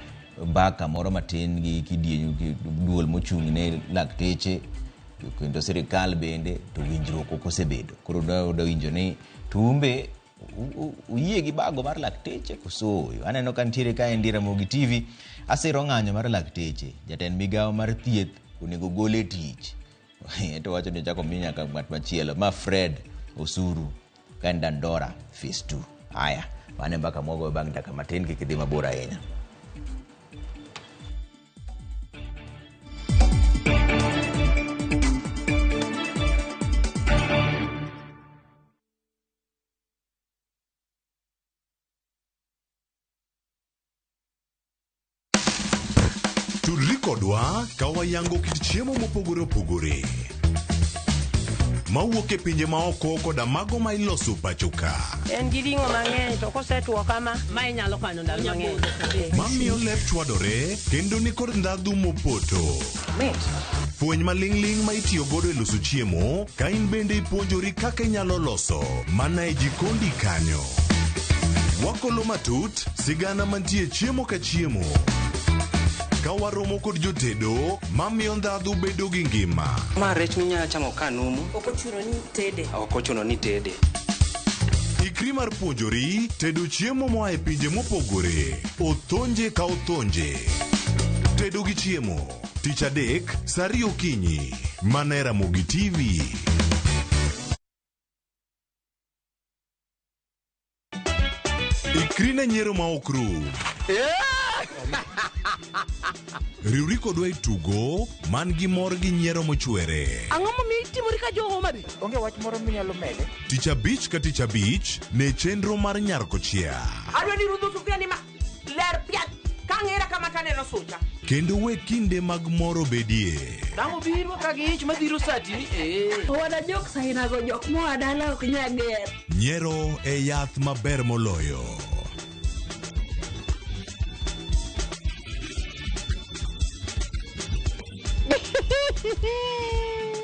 mbaka moro matin gi kidieny duol mochung' ne lakteche kendo sirikal bende to winjruok ok osebedo. Koro dwa winjo ni tumbe uyie gi bago mar lakteche koso ooyo. Aneno ka nitiere kaendi Ramogi TV asiro ng'anyo mar lakteche. Jatend migawo mar thieth onego gol e tich. To wacho ni ochako mi nyaka ng'at machielo ma Fred Osuru ka en Dandora Phase 2. Aya, mano e mbaka mwagoyo bang' dakika matin kik idhi mabor ahinya. Tudri kodwa ka wayango kit chiemo mopogore opogore. mawuok e pinje maoko koda mago ma iloso pacho ka. En gi ring'o mang'eny to kosetwo kama, ma inyalo kano ndalo mang'eny. Mamiyo lep chwadore kendo nikod ndhadhu mopoto. Fweny maling'ling' ma itiyo godo e loso chiemo ka in bende ipuonjori kaka inyalo loso mana e jikondi kanyo. Wakolo matut sigana mantie chiemo ka chiemo. Ka waromo kod jotedo mamiyo ndhadhu bedo gi ngima. Ma rech minyalo chamo ka numu. Ok ochuno ni tede. Ok ochuno ni tede. Ikri mar puonjori tedo chiemo moa e pinje mopogore. Othonje ka othonje. Tedo gi chiemo. Tich adek, sa ariyo okinyi. Mana e Ramogi TV. Ikri ne nyiero ma ok rum. Riwri kodwa e tugo man gi mor gi nyiero mochwere. Ang'o momiyo itimori ka jo Homa Bay? Onge wach moro minyalo mede? Tich abich ka tich abich ne chenro mar Nyar Kochia. Adwa ni rudho sufuria ni ma ler piat ka ng'era kama taneno sucha. Kendo we kinde mag mor obedie. Dang' obiro ka gi ich madhiro sati. Eh. Owada jok sainago jok moa dala ok nya ger. Nyiero e yath maber moloyo.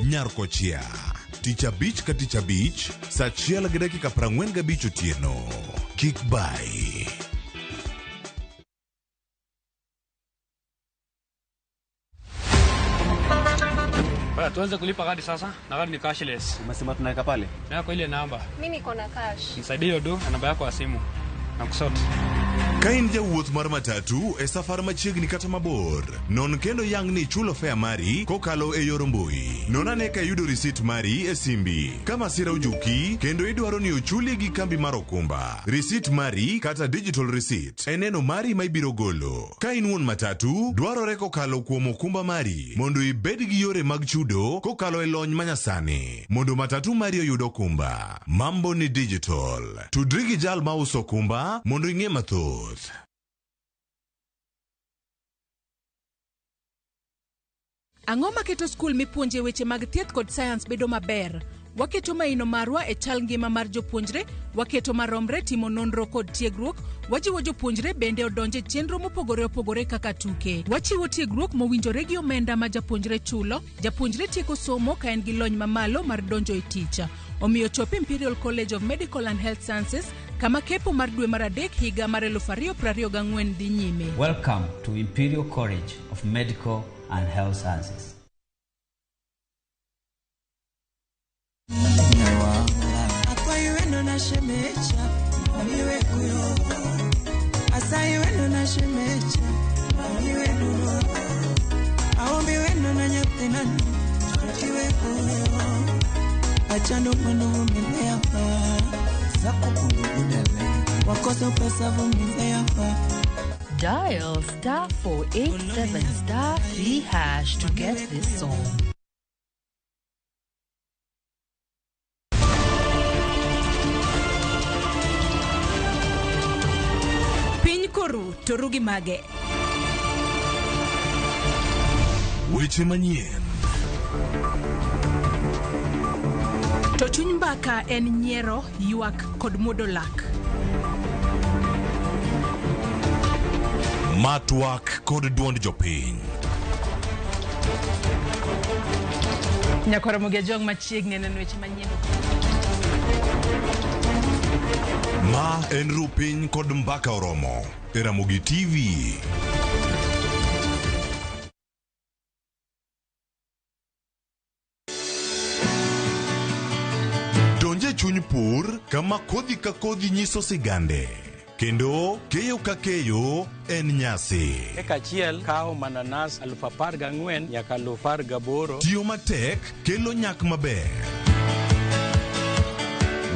Nyar Kochia. Tich abich ka tich abich, sa achiel gi dakika 45 otieno. Kik bai. Bwana, tuanze kulipa kadi sasa na kadi ni cashless. Umesema tunaweka pale? Na kwa ile namba. Mi niko na cash. Nisaidie hiyo do na namba yako ya simu. Na kusort. Ka in jawuoth mar matatu e safar machiegni kata mabor, non kendo yang ni ichulo fare mari kokalo e yor mbui. Non ane ka iyudo risit mari e simbi. Ka masira ojuki kendo idwaro ni ochuli gi kambi mar okumba, risit mari kata digital receipt e neno mari ma ibiro golo. Ka in wuon matatu, dwarore kokalo kuom okumba mari mondo ibed gi yore mag chudo kokalo e lony manyasani mondo matatu mari oyud okumba. Mambo ni digital. Tudri gi jal mauso okumba mondo ing'e mathoth. Ang'o maketo skul mipuonje weche mag thieth kod sayans bedo maber? Waketo maino marwa e chal ngima mar jopuonjre, waketo maromre timo nonro kod tiegruok, wajiwo jopuonjre bende odonj e chenro mopogore opogore kaka tuke. Wachiwo tiegruok mowinjore gi omenda ma japuonjre chulo, japuonjre tieko somo ka en gi lony mamalo mar donjo e tich. Omiyo chop Imperial College of Medical and Health Sciences kama kepo mar dwe mar adek higa mar 2024 dhi nyime. Welcome to Imperial College of Medical and Health Sciences. Achando mwendo vumilia pa wakosa pesa vumilia pa Dial star 487 star 3 hash to get this song. Piny koru to ru gi mage. Weche manyien. To chuny mbaka en nyiero, ywak kod muodo lak. Ma twak kod duond jopiny. Nyakwar Ramogi Ajwang' machiegni neno weche manyien. Ma en ru piny kod mbaka oromo e Ramogi TV. Donj e chuny pur kama kodhi ka kodhi nyiso sigande kendo keyo ka keyo en nyasi. Eka achiel kawo mananas 14,000 nyaka 18,000. Tiyo matek kelo nyak maber.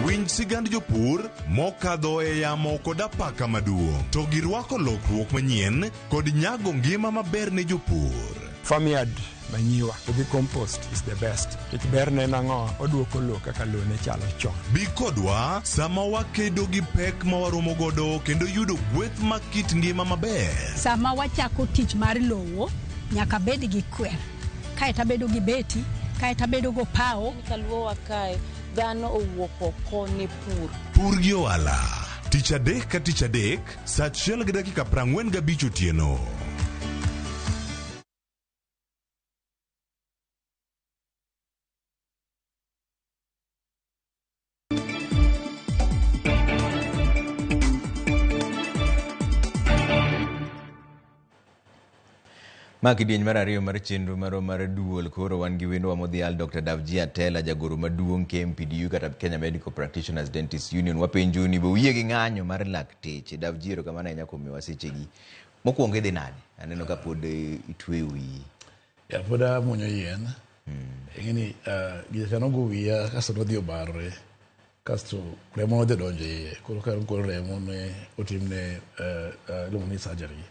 Winj sigand jopur mokadho e yamo kod apaka maduong' to girwako lokruok manyien kod nyago ngima maber ne jopur. Farmyard manyiwa to gi compost is the best. Nikech berne en ang'o? Oduoko lowo kaka lowo ne chalo chon. Bi kodwa sama wakedo gi pek ma waromo godo kendo yudo gweth mag kit ngima maber. Sama wachako tich mar lowo, nyaka bed gi kwer. Kaeto abedo gi beti, Kaeto abedo gopawo. Kaluowa kae dhano owuok oko ne pur. Pur gi ohala. Tich adek ka tich adek, saa achiel gi dakika 45 otieno. Ma kidieny mar ariyo mar chenro marwa mar duol koro wan gi wendwa modhial Dr. Davji Atela jagoro maduong' KMPDU kata Kenya Medical Practitioners Dentist Union. Wapenjo ni be uyie gi ng'anyo mar lakteche. Davji erokamano ahinya kuom miyowa sechegi. Mokwongo idhi nade? Aneno ka pod itweyo wiyi. Ya pod amuonyo yien. Ing'eni gija cha nogo wiya kasto nodhi obarore. Kasto remo nodhi donjo iye. Koro ka golo remo ne otimne iluongo ni surgery.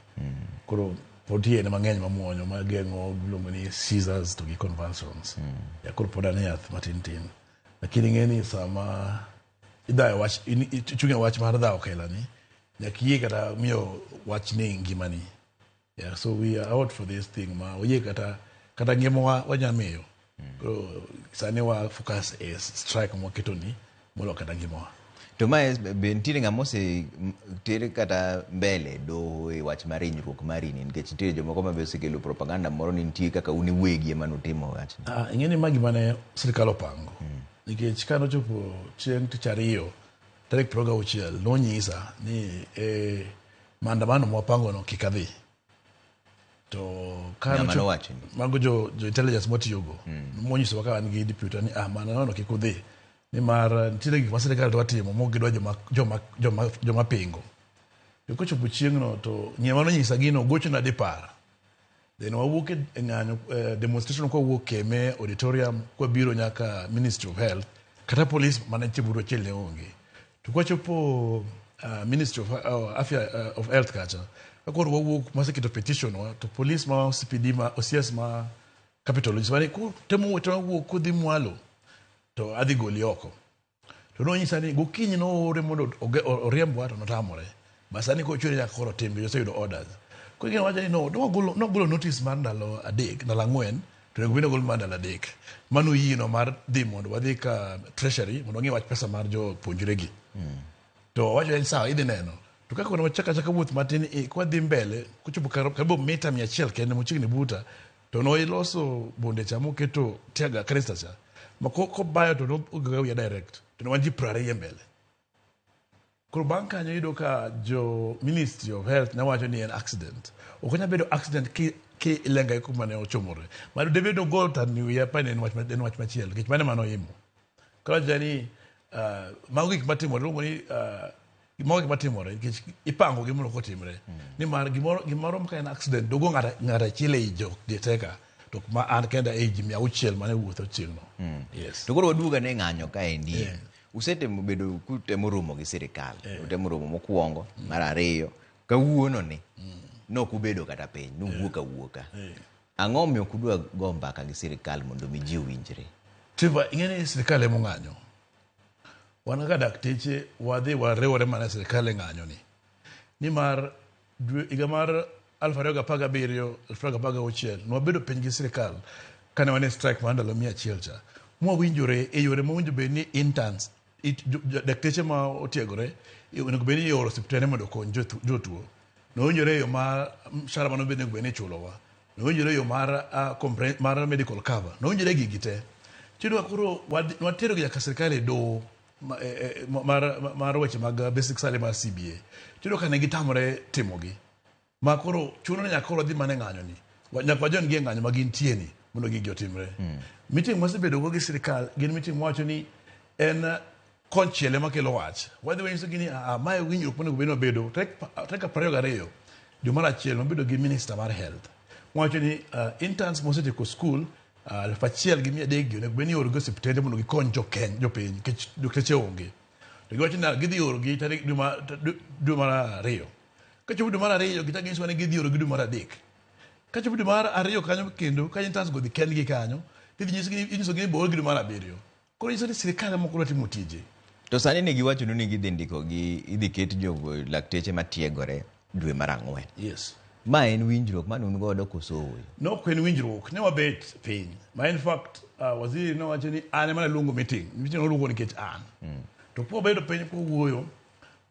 Koro pod yien mang'eny mamuonyo mageng'o iluongo ni seizures to gi convulsions. Ya koro pod an e yath matin tin. Lakini ing'e ni sama idhayo wach ichung' e wach mar dhawo kailani, nyaka iyie kata miyo wach ni ngimani. Yeah, so we are out for this thing ma oyie kata kata ngimawa wanya miyo. Koro sani wa focus e strike mwaketo ni molo kata ngimawa. To mae be nitiere ng'ama ose ter kata mbele doho e wach mar hinyruok mari ni nikech nitiere jomoko ma be osekelo propaganda moro ni nitie kaka un iwegi ema nutimo wachni. Ah, ing'e ni ma gima ne sirikal opango. Nikech ka nochopo chieng' tich ariyo tarik 26 nonyisa ni e maandamano mwapango no kik adhi. To ka Ng'ama nochopo- nowachoni? mago jo, jo intelligence mwatiyogo monyisowa ka wan gi deputy ni ah maandamano kik udhi nimar nitiere gik ma sirikal dwa timo mok gidwa joma, joma, joma, joma pingo. To kochopo chieng'no to ng'ama nonyisa gino gochona dipar. Then wawuok e ng'anyo demonstration kwawuok Keme auditorium kwabiro nyaka Ministry of Health kata police mane nitie buru achiel ne onge. To kwachopo Ministry of Afya of Health kacha ka koro wawuok maseketo petition wa to police ma CPD ma OCS ma Capital onyisowa ni kutemo wuok wuok kudhi mwalo to adhi goli oko. To nonyisa ni gokinyi noore mondo oriembwa to notamore. Ba sani kochwere nyaka koro timbe oseyudo orders. Koro gino wacho ni no, nogolo notice mar ndalo adek, ndalo ang'wen, to onego bed ni ogol mar ndalo adek. Mano yieno mar dhi mondo wadhi ka treasury mondo wang'i wach pesa mar jopuonjre gi. To wacho en sawa idhi neno. To kaka wachako achaka wuoth matin kwadhi mbele kochopo karibu mita 100 kende machiegni buta to noloso bonde cha moketo tiaga canister cha. Ma kobayo to nogoga wiya direct. To ne wan ji 20 mbele. Koro bang' kanyo iyudo ka jo Ministry of Health ne wacho ni en accident. Ok onyal bedo accident ki ilenga kuma ne ochomore. Mano debed ni ogol tani wiya pa ne en wach machielo nikech mano ema noimo. Koro awacho ni mago gik matimore iluongo ni mago gik matimore nikech ipango gi mondo kotimre. Nimar gimoro ka en accident dogo ng'ato achiel ei jo teka to ma an kenda ei ji 600 mane wuotho chieng'no. Yes. To koro waduogo ane ng'anyo kaendi. Usetemo bedo kutemo romo gi sirikal. Utemo romo mokwongo, mar ariyo, kawuono ni nok ubedo kata piny, nuwuok awuoka. Ang'o omiyo ok udwa go mbaka gi sirikal mondo mi ji owinjre? Trevor, ing'e ni sirikal ema ong'anyo. Wan kaka dakteche wadhi wariwore mana e sirikal e ng'anyo ni. Nimar higa mar 2017, 2016 nwabedo piny gi sirikal kane wan e strike mar ndalo 100 cha. Mwawinjore e yore mowinjo bed ni interns, dakteche ma otiegore, onego bed ni ioro osiptende mondo okony jotuo. Nowinjore e yo mar mshahara mane onego bed ni ichulowa. Nowinjore e yo mar mar medical cover. Nowinjore e gigi te. Tiyudo ka koro nwatero gi nyaka sirikal e doho mar weche mag basic salary mar CBA. Tiyudo ka ne gitamore timogi. Ma koro chuno ni nyaka koro wadhi mana e ng'anyo ni. Nyaka wajoin gi e ng'anyo ma gintie ni mondo gigi otimre. Meeting mwasebedo go gi sirikal gin meeting mwawacho ni en konchiel ema kelo wach. Wadhi wanyiso gi ni mae winjruok monego bed ni wabedo. Tarik 22 dwe mar achiel wabedo gi minister mar health. Mwawacho ni interns mosetieko school 1,300 gi onego bed ni ioro gi osiptende mondo gikony jokeny jopiny nikech dokteche onge. To giwacho ni gidhi oro gi tarik dwe mar ariyo. Kochopo dwe mar ariyo gichako ginyisowa ni gidhi oro gi dwe mar adek. Kochopo dwe mar ariyo kanyo kendo ka interns go dhi kendgi kanyo tidhi inyisogi ni bo orgi dwe mar abiriyo. Koro nyiso ni sirikal ema ok dwa timo tije. To sani ne giwachonu ni gidhi ndiko gi idhi ket jo lakteche matiegore dwe mar ang'wen. Yes. Ma en winjruok mane un godo koso ooyo? Ne ok en winjruok, ne wabet piny. Ma in fact, waziri nowacho ni an ema naluongo meeting. Meeting noluongo nikech an. To pok wabedo piny kowuoyo,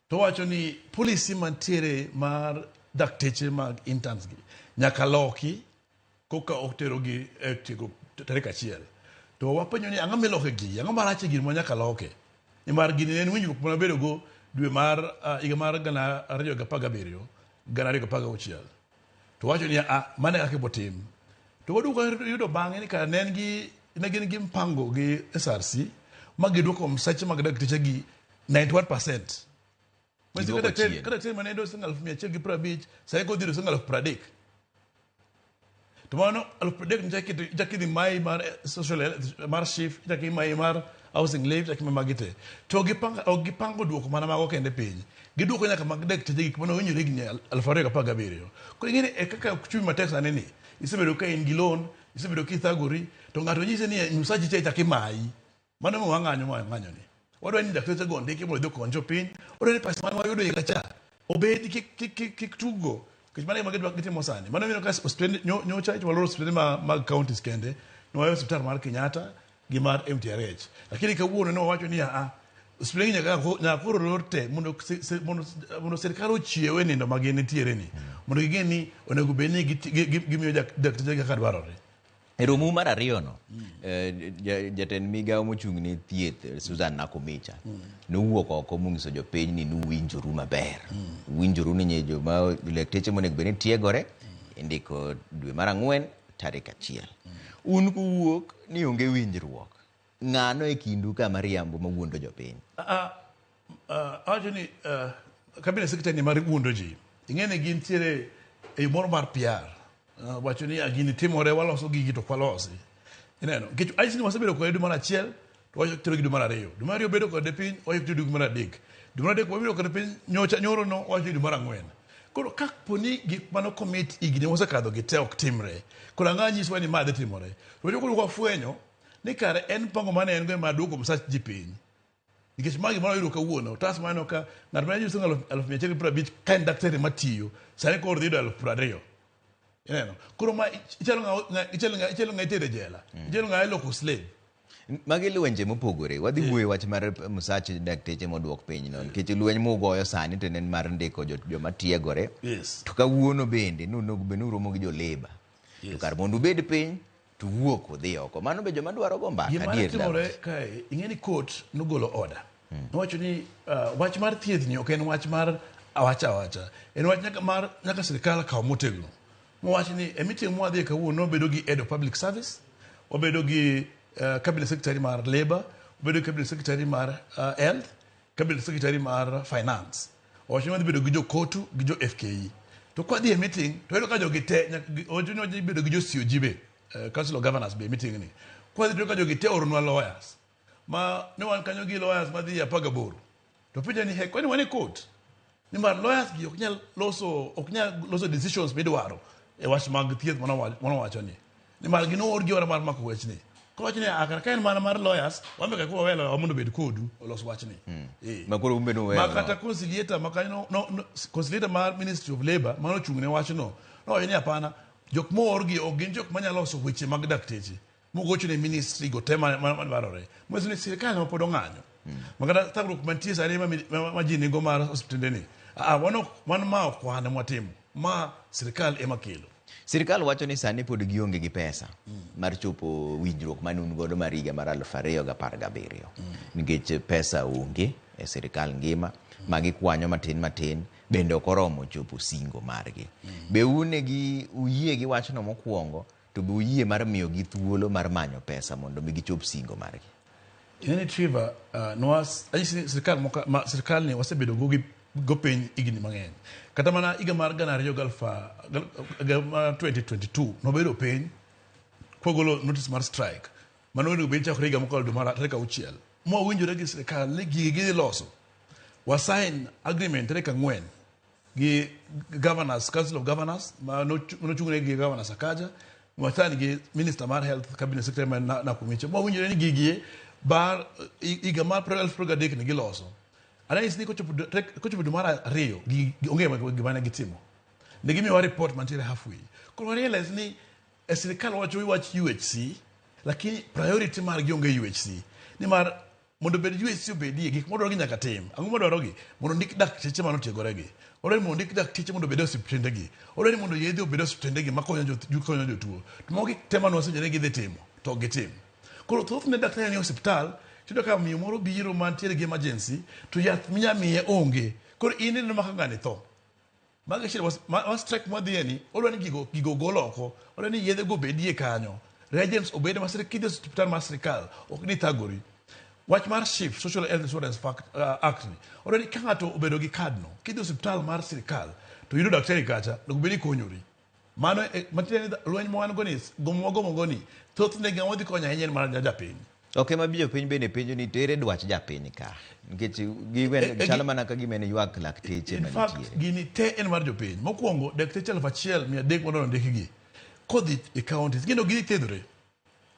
to wacho ni policy mantiere mar dakteche mag interns gi nyaka loki koka oterogi e tiego tarik 1. To wapenjo ni ang'o miloke gigi, ang'o marach e gini ma nyaka loke? Nimar gini ne en winjruok mane wabedogo dwe mar higa mar 2017, 2016. To wacho ni a mano e kaka ibo tim. To waduogo yudo bang'e ni kara ne en gi ne gin gi mpango gi SRC ma giduoko msache mag dakteche gi 91%. Manyiso ka Giduoko daktari chien. ka daktari mane yudo siling 150,000 sani koro dhi yudo siling 30,000. To mano 30,000 ni ichak idhi mayi mar social health, mar SHIF, ichak imayi mar housing levy, ichak imayi magi te. To ok gipango duoko mana mago kende piny. Giduoko nyaka mag dakteche gik mane owinjore higni 2017. Koro ing'e ni e kaka uchumi matek sani ni, isebedo ka in gi loan, isebedo kithagori, to ng'ato nyisi ni msachi cha ichak imayi. Mano ema wang'anyo ma wang'anyo ni. Wadwa ni dakteche go ondiki mondo odhi okony jopiny. Wadwa ni pesa mane wayudo higa cha obed kik tugo. Nikech mano e gima gidwa gitimo sani. Mano ineno ka osiptende nyocha waloro osiptende mag counties kende. Ne waweyo osiptal mar Kenyatta gi mar MTRH. Lakini kawuono ne wawacho ni a osiptende nyaka koro lor te mondo mondo sirkal ochiew e nindo ma gin nitiere ni. Mondo ging'e ni onego bed ni gimiyo dakteche kaka dwarore. E romo mar ariyono, jatend migawo mochung' ne thieth Susan Nakhumicha nowuok oko monyiso jopiny ni nuwinjoru maber. Uwinjoru ni joma lakteche monego bed ni tiegore indiko dwe mar 4 tarik 1. Un kuwuok ni onge winjruok. Ng'ano e kindu ka mariambo mawuondo jopiny? Awacho ni cabinet secretary ni mar wuondo ji. Ing'e ni gintiere e yo moro mar PR. Wacho ni gini timore, waloso gigi to ok walosi. Ineno, nikech anyisi ni wasebedo kode dwe mar 1, to wacho tero gi dwe mar 2. Dwe mar 2 bedo kode piny, wacho tero dwe mar 3. Dwe mar 3 wabedo kode piny, nyocha nyoro no, wacho dwe mar 4. Koro ka po ni gik mane commit higni mosekadho gi te ok timre, koro ang'o nyisowa ni ma dhi timore? To wacho koro wafwenyo ni kare en mpango mane en go ema duoko msach ji piny. Nikech ma gima wayudo kawuono, otas maneno ka ng'at mane yudo siling 150,000 ka en daktari matiyo, sani koro dhi yudo 20,000. Ineno? Koro ma ichalo ng'a itere jela. Ichalo ng'a iloko slave. Magi lwenje mopogore. Wadhi wuoyo wach mar msach dakteche moduok piny no. Nikech lweny mugoyo sani to en mar ndiko joma tiegore. To kawuono bende nonego bed ni uromo gi jo Labour. To kar mondo ubed piny to wuok udhi oko. Mano be joma dwaro go mbaka Gima adier. timore kae, ing'e ni court nogolo order. Nowacho ni wach mar thieth ni ok en wach mar awacha awacha. En wach nyaka mar nyaka sirikal kaw motegno. Mowach ni e meeting mwadhiye kawuono wabedo gi head of public service, wabedo gi cabinet secretary mar labor, wabedo gi cabinet secretary mar health, cabinet secretary mar finance. Owacho ni wadhi bedo gi jo KOTU gi jo FKE. To kwadhi e meeting to wayudo ka jogi te owacho ni wadhi bedo gi jo COG be, Council of Governors be e meeting ni. Kwadhi to ka jogi te ooronwa lawyers. Ma ne wan kanyo gi lawyers madhi 18. To penjo ni he kwani wan e court? Nimar lawyers gi ok nyal loso decisions midwaro e wach mag thieth manowacho ni. Nimar gin oor gi ora mar mako wachni. Koro wacho ni akara ka en mana mar lawyers, wan be kaka waweyo lawyer mondo obed kodu olos wachni. Ma koro un be nuweyo. Ma kata conciliator ma kanyo no, conciliator mar Ministry of Labour mano ochung' ne wachno nowacho ni hapana, jok moor gi ok gin jok manyalo loso weche mag dakteche mogocho ne ministry go te madwarore. Manyiso ni sirikal ema pod ong'anyo. Ma kata thagruok mantie sani ma ji nigo mar osiptende ni, wan ma ok wan ema watimo, ma sirikal ema kelo. Sirikal wacho ni sani pod gionge gi pesa mar chopo winjruok mane un godo mar higa mar 2017. Nikech pesa onge e sirikal ngima, ma gikwanyo matin matin bende ok oromo chopo singo margi. Be un gi uyie gi wachno mokwongo to be uyie mar miyogi thuolo mar manyo pesa mondo mi gichop singo margi? Ing'e ni Trevor, anyisi ni sirikal moka, ma sirikal ni wasebedo go gi go piny higni mang'eny. Kata mana higa mar gana ariyo gi aluf mar 2022 nobedo piny kwagolo notice mar strike mano onego bed chakore higa mokalo dwe mar tarik 6 mwawinjore gi sirikal ni gigi gidhi loso wa sign agreement tarik 4 gi governors, council of governors ma nochung'ne gi governor Sakaja, wasign gi minister mar health, cabinet secretary mar Nakhumicha, mwawinjore ni gigi bar higa mar 2023 ni giloso. Ananyisi ni kochopo dwe mar 2 gigi onge gima ne gitimo. Ne gimiyowa report mantiere halfway. Koro wa realize ni e sirikal wacho wach UHC, lakini priority margi onge UHC. Nimar mondo obed UHC obedie, gik modwarogi nyaka tim. Ang'o modwarogi? Mondo ondik dakteche manotiegore gi. Odwaro ni mondo ondik dakteche mondo obed e osiptende gi. Odwaro ni mondo yedhe obed e osiptende gi makonyo konyo jotuo. To mago gik te mane wasewinjore ni gidhi timo, to ok gitim. Koro thothne daktari ni e osiptal, tiyudo ka miyo moro biro mantiere gi emergency, to yath minya miye onge. Koro in ineno ma ka ng'ani tho. Mago achiel ma strike mwadhiye ni, odwa ni gigo, gigo ogol oko. Odwa ni yedhe go obedie kanyo. Reagents obed ma kidhi e osiptal mar sirikal, ok ni thagori. Wach mar SHIF, Social Health Insurance Act ni, odwa ni ka ng'ato obedo gi kad no, kidhi e osiptal mar sirikal, to yudo daktari kacha, onego bed ni ikonyori. Mano e, matiende ni lweny ma wan go ni, gomo wagomo go ni, thothne ng'ama wadhi konyo ahinya en mana japiny. Ok ema jopiny bende penjo ni tere dwach japiny ka. Nikech giwen chalo mana ka gima en ywak lakteche In fact, manitiere. gini te en mar jopiny. Mokwongo, dakteche 1300 madwa ndikgi kodhi e counties, gino gidhi thiedhore.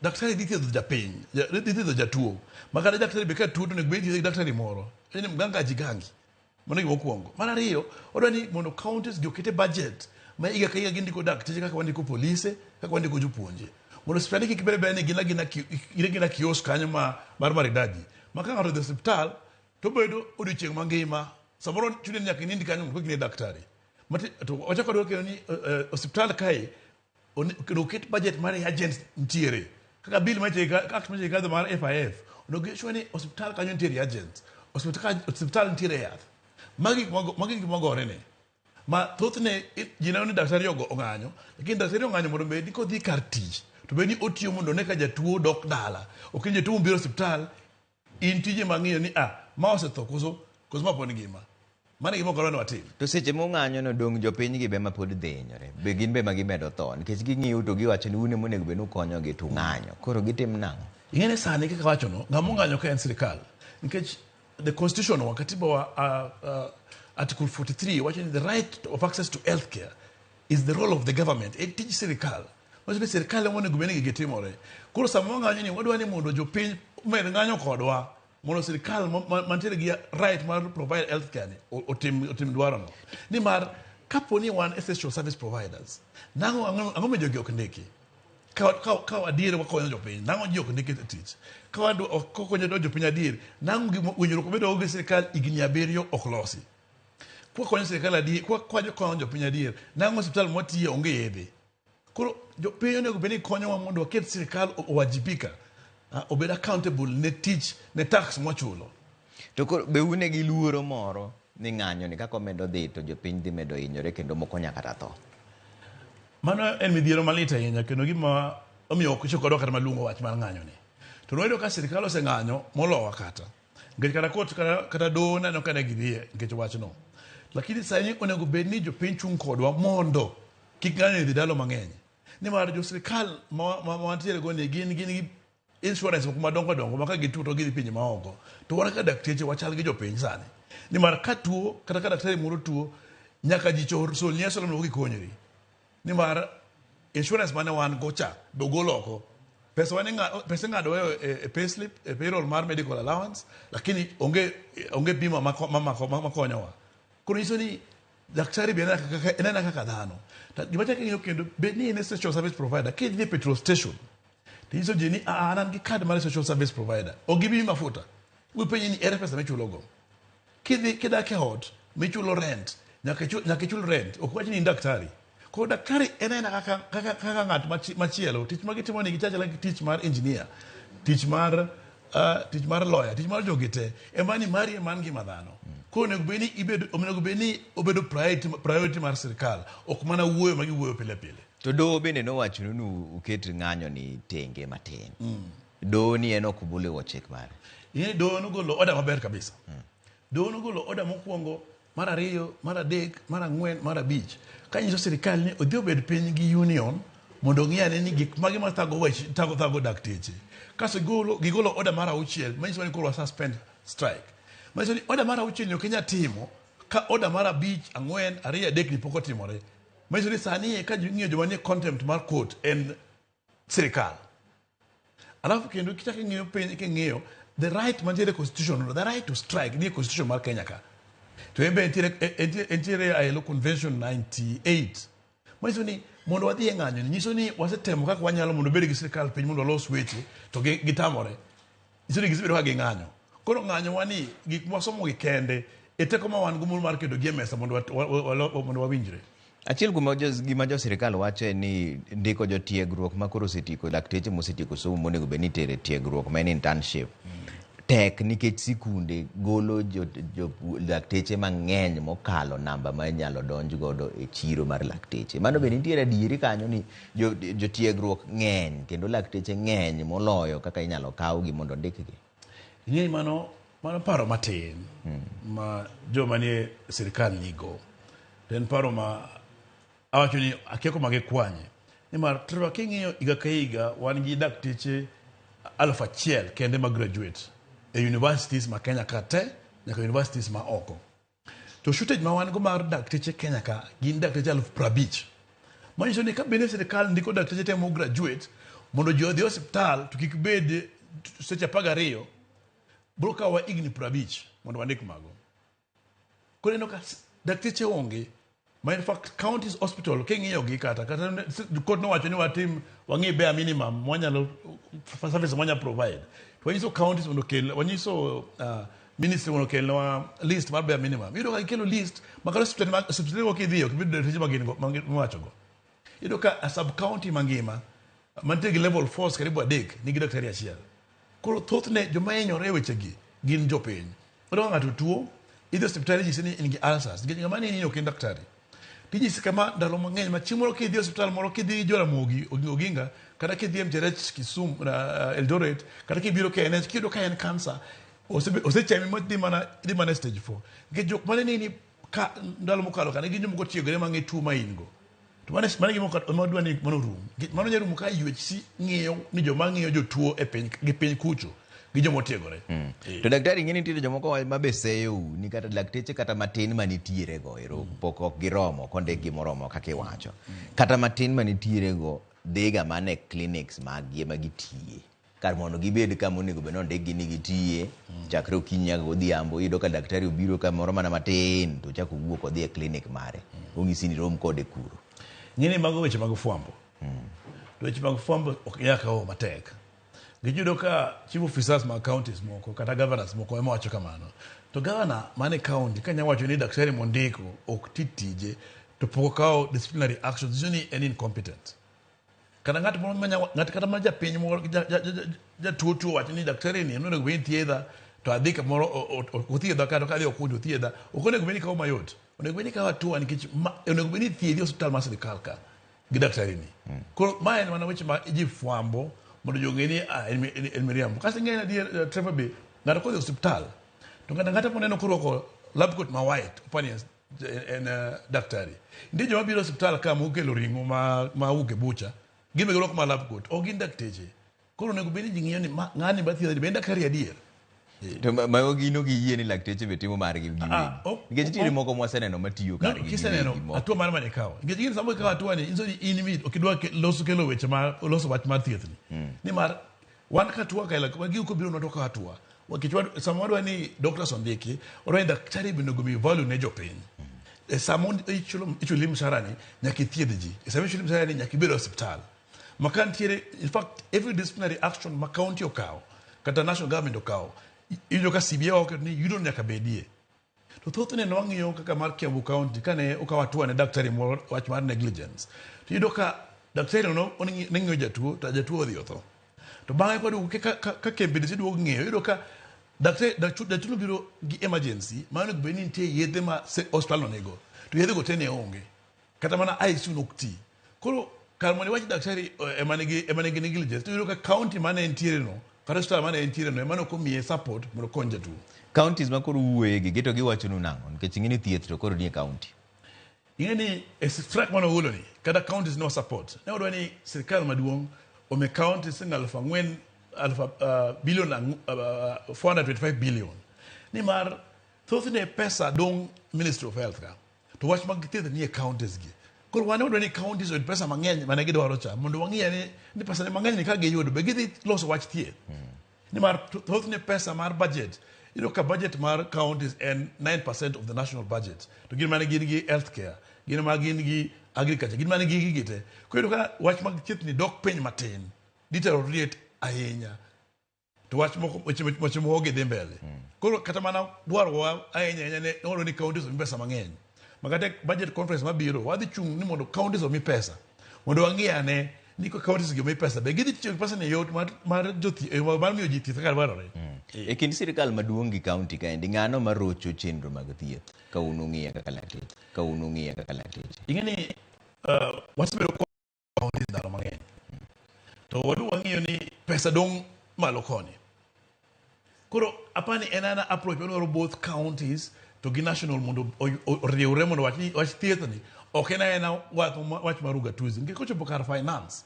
Daktari dhi thiedho japiny, dhi thiedho jatuo. Ma kata daktari be ka tuo to onego bed ni thiedhe gi daktari moro. En ni mganga ajigangi. Mano gima okwongo. Mar ariyo, odwa ni mondo counties gi okete budget ma higa ka higa gindiko dakteche kaka wandiko polise, kaka wandiko jopuonje. Mondo osiptande kik bed abeda ni gin agina gin agina kiosk kanyo ma mar maridadi. Ma ka ng'ato odhi e osiptal to obedo odiochieng' mangima. Samoro chuni ni nyaka inind kanyo mondo kik ine daktari. Mati, to wachako wadwaro kendo ni osiptal kae onego oket budget mar reagents nitiere. Kaka bill machiegni act machiegni kadho mar FIF, onego gi sure ni osiptal kanyo nitie reagents. Osiptal nitiere yath. Magi gik magore ne. Ma thothne ji neno ni daktari ogo ong'anyo, lakini daktari ong'anyo mondo obed ni kodhi kar tich, to bed ni otiyo mondo one ka jatuo dok dala. Ok ni jatuo mobiro e osiptal, in tije ma ng'iyo ni ah, ma osetho koso, koso ma pod ngima. Mano e gima ok adwa ni watim. To seche mong'anyo no dong' jopiny gi be ma pod dhi hinyore. Be gin be ma gimedo tho nikech ging'iyo to giwacho ni un ema onego bed ni ukonyogi to ung'anyo. Koro gitim nang'o? Ing'e ni sani kaka awacho no, ng'ama ong'anyo ka en sirikal. Nikech the constitution wa, katiba wa, article 43 wacho ni the right of access to health care is the role of the government. En tij sirikal. Manyiso ni sirikal ema onego bed ni gigi timore. Koro sama wang'anyo ni wadwa ni mondo jopiny omed ng'anyo kodwa mondo sirikal mantiere gi right mar provide health care ni otim dwaro no. Nimar kapo ni wan essential service providers, nang'o ang'o ma jogi ok ndiki? Ka adier wakonyo jopiny, nang'o ji ok ndiki e tich? Ka wakonyo jopiny adier, nang'o winjruok mabedo gi sirikal higni 7 ok losi? Kwakonyo sirikal adier, kwakonyo jopiny adier, nang'o osiptal mwatiye onge yedhe? Koro jopiny onego bed ni konyowa mondo waket sirikal owajibika, obed accountable ne tich, ne tax mwachulo. To koro be une gi luoro moro ni ng'anyo ni kaka omedo dhi to jopiny dhi medo hinyore kendo moko nyaka kata tho? Mano en midhiero malit ahinya kendo gima omiyo ok ichako kodwa kata maluongo wach mar ng'anyo ni. To nwayudo ka sirikal oseng'anyo molowa kata. Nikech kata court kata doho neno ka ne gidhiye nikech wachno. Lakini sani onego bed ni jopiny chung' kodwa mondo kik ng'anyo dhi dalo mang'eny. Nimar jo sirikal ma wantiere go ni gin gi insurance moko madongo dongo ma ka gituo to gidhi pinje maoko. To wan kaka dakteche wachal gi jopiny sani. Nimar ka tuo kata ka daktari moro tuo nyaka ji chor sol ni asola mondo gikonyri. Nimar insurance mane wan go cha be ogol oko. Pesa wan pesa ing'ado e payslip, e payroll mar medical allowance, lakini onge bima makonyowa. Koro nyiso ni daktari be en aena kaka dhano. Gima chak ing'iyo kendo, bed ni in essential service provider, kidhi e petrol station, to inyiso ji ni an an gi card mar essential service provider. Ok gibi miyi mafuta. Ipenji ni ere pesa michulo go. Kidhi kidak e ot michulo rent, nyaka ichul rent. Ok wach ni in daktari. Koro daktari en aena kaka ng'at machielo. Tich ma gitimo ni gichal gi tich mar engineer, tich mar lawyer, tich mar jogi te. Ema ni mari ema ngima dhano. Koro onego bed ni onego bed ni obedo priority mar sirikal, ok mana wuoyo ma giwuoyo pile pile. To doho bende nowacho ni uket ng'anyo ni tenge matin. Doho ni en ok obuliwo chik mare. Ing'e ni doho nogolo order maber kabisa. Doho nogolo order mokwongo, mar ariyo, mar adek, mar ang'wen, mar abich. Ka nyiso sirikal ni odhi obed piny gi union mondo ong'i ane ni gik mage ma thago dakteche. Kasto gigolo order mar 6 manyiso ni koro wa suspend strike. Manyiso ni order mar 6 ni ok inyal timo ka order mar 5, 4, 2, 3 ni pok otimore. Manyiso ni sani ka ing'iyo joma nie contempt mar court en sirikal. Alafu kendo kichako ing'iyo piny king'iyo the right mantiere e constitution, the right to strike nie constitution mar Kenya ka. To en be entiere ILO Convention 98. Manyiso ni mondo wadhi e ng'anyo ni nyiso ni wasetemo kaka wanyalo mondo wabed gi sirkal piny mondo walos weche to gitamore. Nyiso ni gisebedo ka ging'anyo. Koro ng'anyo wa ni gik mwasomo gi kende e teko ma wan go mar keto gi e mesa mondo wawinjre. Achiel kuom gima jo sirkal wacho en ni ndiko jotiegruok ma koro osetieko, lakteche mosetieko somo monego bed ni itere tiegruok ma en internship. Tek nikech sikunde golo lakteche mang'eny mokalo namba ma inyalo donj godo e chiro mar lakteche. Mano be nitiere adieri kanyo ni jotiegruok ng'eny kendo lakteche ng'eny moloyo kaka inyalo kawgi mondo ondikgi. Ing'eyo mano paro matin ma joma nie sirkal nigo. To en paro ma awacho ni akia kuma gikwanye. Nimar Trevor king'iyo higa ka higa wan gi dakteche 1000 kende ma graduate e universities ma Kenya ka te nyaka universities ma oko. To shortage ma wan go mar dakteche Kenya ka gin dakteche 50,000. Manyiso ni ka bende sirkal ndiko dakteche te mo graduate mondo ji odhi e osiptal to kik bed seche 12 biro kawowa higni 50 mondo wandik mago. Koro ineno ka dakteche onge. Ma in fact counties hospital king'iyo gi kata court nowacho ni watim wang'i bare minimum mwanyalo service mwanyalo provide. To wanyiso counties mondo okel, wanyiso ministry mondo okelnwa list mar bare minimum. Iyudo ka gikelo list ma kata osiptende go kidhiyo ok ibi yudo dakteche ma gin go miwacho go. Iyudo ka a sub county mangima mantie gi level 4 karibu 3 nigi daktari achiel. Koro thothne joma hinyore e wechegi gin jopiny. Iyudo ka ng'ato tuo, idhi e osiptal inyisi ni in gi ulcers, nikech ng'ama neni ok en daktari. Tinyisi kama ndalo mang'eny ma chieng' moro kidhi e osiptal moro kidhi Jaramogi Oginga, kata kidhi e MJRH Kisumu, Eldoret, kata kibiro KNH, kiyudo ka en cancer, osechami ma dhi mana e stage 4. Nikech jok mane neni ka ndalo mokalo ka ne gin joma otiegore mang'e tuo ma in go. To mano gima wadwa ni mano orum. Mano nyalo rumo ka UHC ng'iyo ni joma ng'iyo jotuo e piny gi piny kucho gi joma otiegore. To daktari ing'e ni nitiere jomoko ma be seyou ni kata lakteche kata matin manitiere go ero pok ok giromo kondikgi moromo kaka iwacho. Kata matin manitiere go dhiga mana e clinics maggi ema gitiye. Kar mondo gibed kama onego bed ni ondikgi ni gitiye, chakre okinyi nyaka godhiambo, iyudo ka daktari obiro kamoro mana matin to ochako owuok odhi e clinic mare. Onyisi ni rom kode kuro. Ng'eni mago weche mag fwambo. To weche mag fwambo ok nyal kawo matek. Giyudo ka chief officers mag counties moko kata governors moko ema wacho kamano. To governor mane county ka nyalo wacho ni daktari mondiko ok ti tije to pok okawo disciplinary actions, nyiso ni en incompetent. Kata ng'at moro ng'at kata mana japiny moro jatuo tuo wacho ni daktari ni onego bed ni thiedha to adhi kamoro othiedha kata kadhi okunjo othiedha, ok onego bed ni kawo mayot. Onego bed ni kawo hatua nikech onego bed ni thiedhi e osiptal mar sirkal ka gi daktari ni. Koro ma en mana weche ma ji fwambo mondo ji ong'e ni en miriambo. Kasto ing'e ni adier Trevor be ng'ato kodhi e osiptal to ng'ato ang'ata moneno korwako lab coat ma white opani en daktari. Nitie joma biro e osiptal ka mokelo ring'o ma wuok e bucha, gin be girwako ma lab coat, ok gin dakteche. Koro onego bed ni ji ng'iyo ni ng'ani mathiedho ni be en daktari adier. To mago gino giyie ni lakteche be timo margi giwegi. Nikech nitiere moko mwaseneno matiyo kargi Kiseneno hatua mane mane ikawo. Nikech gin sama ikawo hatua ni inyiso ni in mi ok idwa loso kelo weche ma loso wach mar thieth ni. Nimar wan ka tuo ka ila gigo kobiro nwa to wakawo hatua. Nikech sama wadwa ni doctors ondiki, wadwa ni daktari be onego mi value ne jopiny. E sama ichuli mshahara ni nyaka ithiedh ji. E sama ichuli mshahara ni nyaka ibed e osiptal. Ma ka nitiere, in fact every disciplinary action ma county okawo kata national government okawo, iyudo ka CBA oketo ni yudo nyaka bedie. To thothne ne wang'iyo kaka mar Kiambu County kane okawo hatua ne daktari moro wach mar negligence. To iyudo ka daktari no ne ng'iyo jatuo to jatuo odhi otho. To bang'e kwaduogo ka KMPDC duogo ng'iyo, iyudo ka daktari jatuo biro gi emergency ma onego bed ni nitie yedhe ma hospital no nigo. To yedhe go te ne onge. Kata mana ICU nok ti. Koro kar mondo iwach daktari ema nigi negligence, to iyudo ka county mane entiere no, kata hospital mane entiere no ema ne ok omiye support mondo okony jatuo. Counties ma koro uwuoye gi, to giwachonu nang'o? Nikech ing'e ni thieth to koro nie county. Ing'e ni e strike mane ogolo ni, kata counties no support. Ne wadwa ni sirkal maduong' omi counties siling 4,000, billion 425 billion. Nimar thothne pesa dong' Ministry of Health ka. To wach mag thieth nie counties gi. Koro wan wadwa ni counties oyud pesa mang'eny mane gidwaro cha mondo wang'i ane ni pesa ni mang'eny ni ka giyudo be gidhi loso wach thieth. Nimar thothne pesa mar budget Iyudo ka budget mar counties en 9% of the national budget. To gin mane gin gi healthcare, gin ma gin gi agriculture, gin mane gi gigi te. Koro iyudo ka wach mag thieth ni dok piny matin, deteriorate ahinya. To wach moko weche weche moko gi dhi mbele. Koro kata mana dwarowa ahinya ahinya ne wadwaro ni counties omi pesa mang'eny. Ma kata e budget conference mabiro wadhi chung' ni mondo counties omi pesa. Mondo wang'i ane ni ka counties gi omi pesa be gidhi tiyo gi pesa ni e yot mar mar jothi mar miyo ji thieth kaka dwarore. E kind sirikal maduong' gi kaunti kaendi, ng'ano marocho chenro mag thieth ka un ung'iye kaka lakteche? Ka un ung'iye kaka lakteche? Ing'e ni wasebedo kwa counties ndalo mang'eny. To wadu wang'iyo ni pesa dong' malo koni. Koro apani en ana approach madwaro both counties to gi national mondo oriwre mondo wach ni wach thieth ni ok en aena wach wach mar ugatuzi. Nikech kochopo kar finance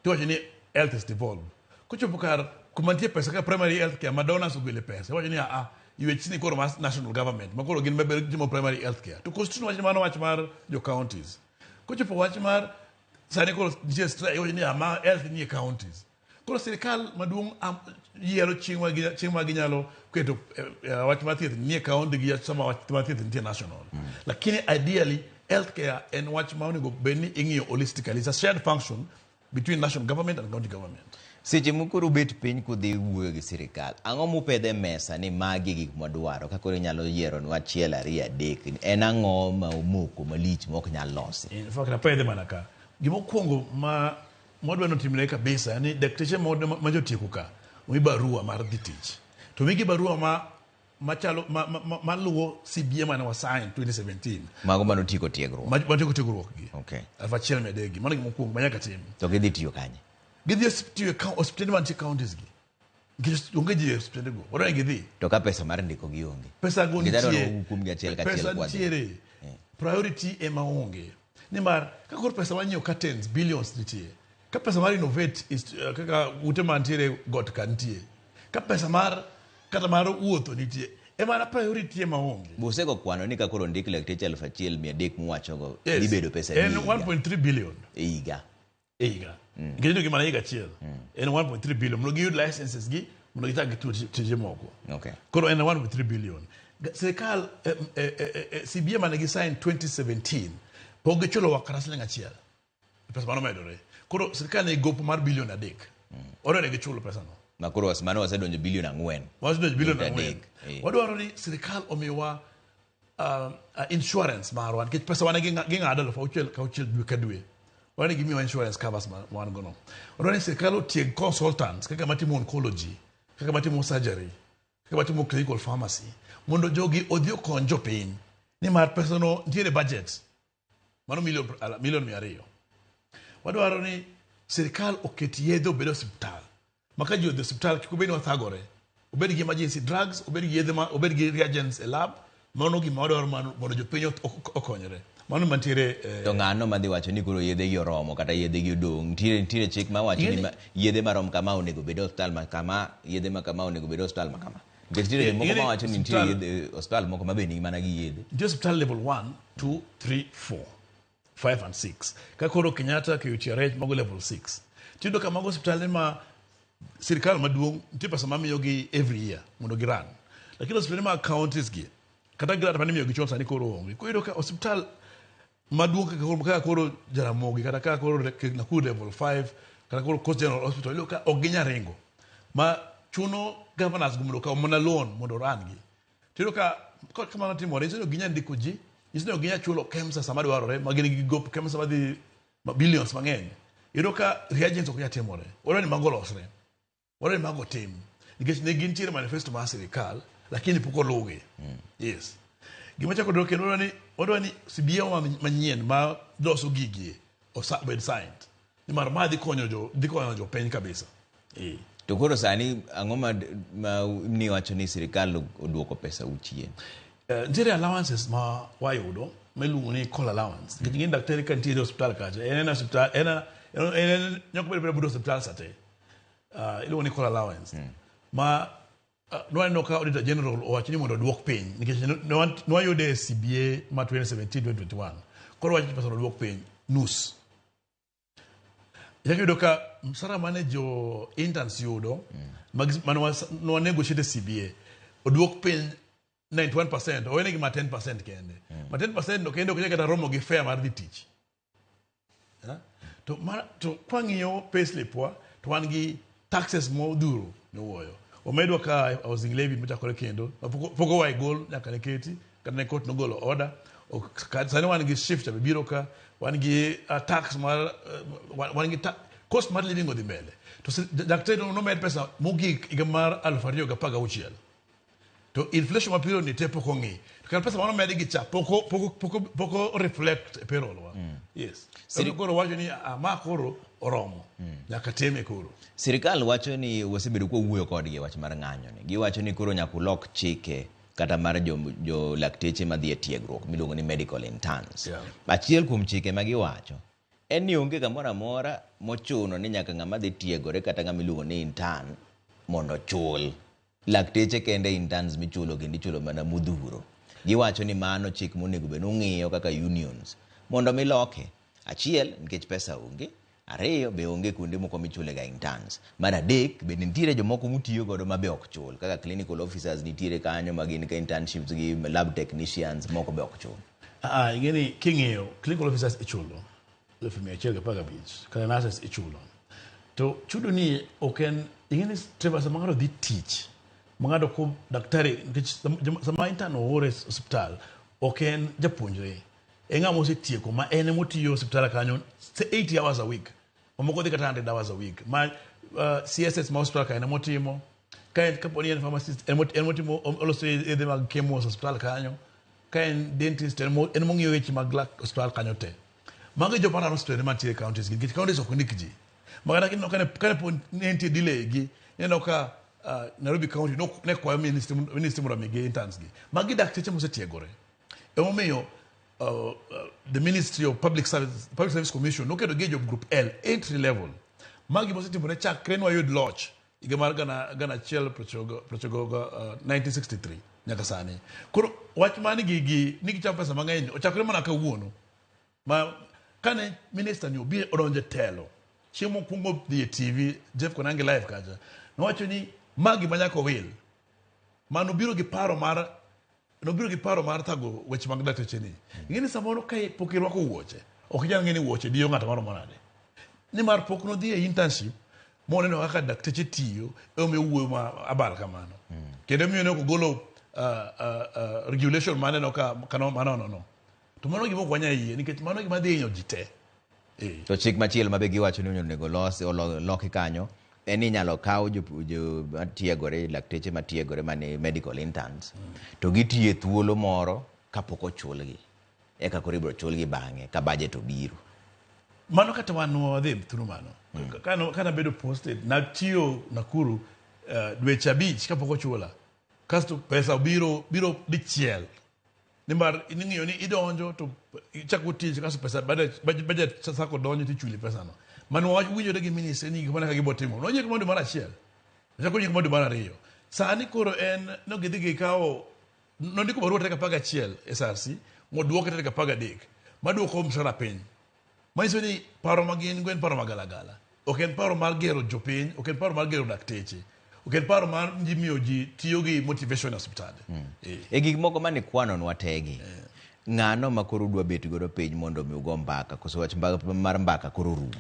tiwacho ni health is devolved. Kochopo kar kuma nitie pesa kaka primary health care ma donors ogole pesa iwacho ni aa ywech ni koro mas national government ma koro gin maber timo primary health care. To constitution wacho ni mano wach mar jo counties. Kochopo wach mar sani koro nitie strike iwacho ni ama health nie counties. Koro sirikal maduong' yiero chieng' ma chieng' ma ginyalo keto wach mar thieth nie county gi sama wach mar thieth nitie national. Lakini ideally healthcare en wach ma onego bed ni ing'iyo holistically. It's a shared function between national government and county government. Seche mokoro ubet piny kudhi wuoyo gi sirikal, ang'o mupedho e mesa ni magi e gik mwadwaro ka koro inyalo yieronwa achiel ariyo adek en ang'o ma omoko malich ma ok nyal losi? In fact apedhe mana ka. Gimokwongo ma mwadwa ni otimre kabisa ni dakteche ma jotieko ka omi barua mar dhi tich. To omigi barua ma machalo ma, ma, ma, maluwo CBA mane wasign 2017 Mago manotieko tiegruok. ma matieko tiegruok gi Okay. 1300 gi mano gima okwongo ma nyaka tim. To gidhi tiyo kanye? Gidhi tiyo e osiptende mantie counties gi. Nikech onge ji e osiptende go. Wadwa ni gidhi. To ka pesa mar ndiko gi onge. Pesa go Nikech adwaro nitie. kuom gi achiel kachiel Pesa kwadhi. nitiere. Priority ema onge. Nimar ka koro pesa mar nyiewo curtains billions nitie. Ka pesa mar renovate is, kaka ute mantiere got ka nitie. Ka pesa mar kata mar wuotho nitie. Ema na priority ema onge. Busego kwano ni ka koro ndik lakteche 1300 muwachogo Yes. dhi bedo pesa adi En e higa? 1.3 billion. E higa. E higa. Nikech gima higa achiel. En 1.3 billion. Mondo giyud licenses gi mondo gichak gitiyo tije moko. Okay. Koro en 1.3 billion. Sirikal CBA mane gi sign 2017 pok gichulowa kata siling achiel. Pesa mano medore. Koro sirikal nigi gopo mar bilion 3. Wadwaro ni gichul pesano. Ma koro mano wasedonjo bilion 4. Wasedonjo bilion Nukta 4. adek, eh. Wadwaro ni sirikal omiwa insurance marwa nikech pesa wane ging'ado 6,000 ka auchiel dwe ka dwe. Wadwaro ni gimiwa insurance covers ma wan go no. Wadwaro ni sirikal otieg consultants kaka matimo oncology, kaka matimo surgery, kaka matimo clinical pharmacy mondo jogi odhi okony jopiny. Nimar pesa no nitiere budget. Mano milion 200. Wadwaro ni sirikal oket yedhe obed e osiptal. Ma ka ji odhi e osiptal kik obed ni wathagore. Obed gi emergency drugs, obed gi yedhe ma obed gi reagents e lab. Mano gima wadwaro mondo jopiny okonyre. Mano mantiere To ng'ano madhi wacho ni koro yedhe gi oromo kata yedhe gi odong'? Nitiere chik mawacho ni yedhe marom kama onego obed e osiptal ma kama, yedhe ma kama onego obed e osiptal ma kama. Nikech nitiere jomoko mawacho ni nitie yedhe osiptal moko ma be nigi mana gi yedhe. Nitie osiptal level 1, 2, 3, 4, 5 and 6. Ka koro Kenyatta, KUTRH mago level 6. Tiyudo ka mago osiptande ma sirikal maduong' nitie pesa mamiyogi every year mondo giran. Lakini osiptande mag counties gi kata grant mane imiyogi chon sani koro onge. Koro iyudo ka osiptal maduong' kaka koro Jaramogi kata kaka koro Nakuru level 5 kata koro Coast General Hospital iyudo ka ok ginyal ringo. Ma chuno governors go mondo okaw mana loan mondo oran gi. Tiyudo ka kamano timore, nyiso ni ok ginyal ndiko ji, nyiso ni ok ginyal chulo KEMSA sama dwarore, ma gin gi gop KEMSA madhi billions mang'eny. Iyudo ka reagents ok nyal timore. Wadwaro ni mago olosre. Wadwaro ni mago otim. Nikech ne gintiere manifesto mar sirikal, lakini pok oluwgi. Yes. Gima chako dwaro kendo wadwaro ni CBA manyien ma loso gigi obed signed. Nimar ma dhi konyo jo, dhi konyo jopiny kabisa. To koro sani ang'o ma ni wacho ni sirikal oduoko pesa u chien? Nitiere allowances ma wayudo miluongo ni call allowance. Nikech ing'e ni daktari ka nitiere e osiptal kacha, en osiptal, en nyaka obed but osiptal sate. Iluongo ni call allowance. Ma nwaneno ka Auditor General owacho ni mondo oduok piny nikech nwayude e CBA ma 2017-2021. Koro owacho ni pesa no oduok piny nus. Ichako yudo ka msara mane jo interns yudo mane wanegotiate CBA Oduok piny 91%, owenegi ma 10% kende. Ma 10% no kendo ok nyal kata romo gi fare mar dhi tich. Ha? To, mar, to kwang'iyo payslip wa, to wan gi taxes modhuro miwuoyo. Omedwa ka housing levy mochakore kendo, ma pok pok owa e gol nyaka ne keti, kata ne court nogolo order. Ok, sani wan gi shift be biro ka, wan gi tax mar, wan gi cost mar living odhi mbele. To daktari nomed pesa mogik higa mar 2016. To inflation ma period ni te pok ong'i. To kata pesa manomed gi cha pok reflect e payroll wa. Yes. Koro wacho ni ma koro oromo. Nyaka time koro. Sirikal wacho ni wasebedo kwa wuoyo kodgi e wach mar ng'anyo ni. Giwacho ni koro nyaka ulok chike kata mar jo lakteche madhi e tiegruok miluongo ni medical interns. Achiel kuom chike ma giwacho en ni onge kamoro amora mochuno ni nyaka ng'ama dhi tiegore kata ng'ama iluongo ni intern mondo ochul. Lakteche kende interns michulo kendo ichulo mana modhuro. Giwacho ni mano chik monego bed ni ung'iyo kaka unions mondo mi loke. Achiel, nikech pesa onge. Ariyo, be onge kuonde moko michule ga interns. Mar adek, bende nitiere jomoko mutiyo godo ma be ok chul. Kaka clinical officers nitiere kanyo ma gin ka internships gi lab technicians moko be ok chul. Ing'eni king'iyo clinical officers ichulo 115,000, kata nurses ichulo. To chudo ni ok en, ing'eni Trevor, sama ng'ato dhi tich, ma ng'ato ko daktari, nikech sama intern oore e osiptal, ok en japuonjre. En ng'ama osetieko ma en emotiyo e osiptal kanyo 80 hours a week. Mamoko dhi kata 100 hours a week. Ma CSS ma osiptal kanyo emotimo. Ka en kapo ni en pharmacist, en motimo oloso yedhe mag chemo e osiptal kanyo. Ka en dentist, en mong'iyo weche mag lak osiptal kanyo te. Mago e joma rano osiptende mantie e counties gi, nikech counties ok ndik ji. Ma kata kineno kane pod ne nitie delay gi, ineno ka Nairobi County ne kwayo ministry mondo omigi interns gi. Magi dakteche mosetiegore. Emomiyo the Ministry of Public Service, Public Service Commission noketo gi e job group L, entry level. Magi mosetimore chakre nwayud loch higa mar 1993 nyaka sani. Koro wach mani gi ni gichamo pesa mang'eny ochakore mana kawuono. Ma kane minister ni obiro odonjo e telo, chieng' mokwongo dhi e TV, Jeff Koinange live kacha, nowacho ni ma gima nyaka owil. Ma nobiro gi paro mar, nobiro gi paro mar thago weche mag dakteche ni. Ing'e ni samoro ka pok irwako wuoche, ok inyal ng'e ni wuoche diyo ng'ato maromo nade. Nimar pok nodhi e internship, moneno kaka dakteche tiyo, emomiyo owuoyo ma abal kamano. Kendo emomiyo ne ok ogolo regulation maneno ka manono no. To mano gima ok wanyal yie, nikech mano gima dhi hinyo ji te. To chik machielo ma be giwacho ni onego loki kanyo, en ni inyalo kaw jo matiegore, lakteche matiegore mane medical interns, to gitiyo e thuolo moro kapok ochulgi. Eka koro ibiro chulgi bang'e ka budget obiro. Mano kata wan wadhi through mano. Kana bedo posted, natiyo Nakuru dweche 5 kapok ochula. Kasto pesa biro dichiel. Nimar ing'iyo ni idonjo to ichako tich kasto pesa budget sako donjo tichuli pesa no. Mano wach winjore gi ministry ni gik mana kaka gibotimo. Nonyie kamano dwe mar 1. Ochako onyie kamano dwe mar 2. Sani koro en no gidhi gikawo nondiko barua tarik 11 SRC moduoke tarik 13 maduoko mshahara piny. Manyiso ni paro ma gin go en paro magalagala. Ok en paro mar gero jopiny, ok en paro mar gero dakteche. Ok en paro mar miyo ji tiyo gi motivation e osiptande. E gik moko mane kwanonwa tegi, ng'ano ma koro udwa bet godo piny mondo mi ugo mbaka, koso wach mar mbaka koro rumo?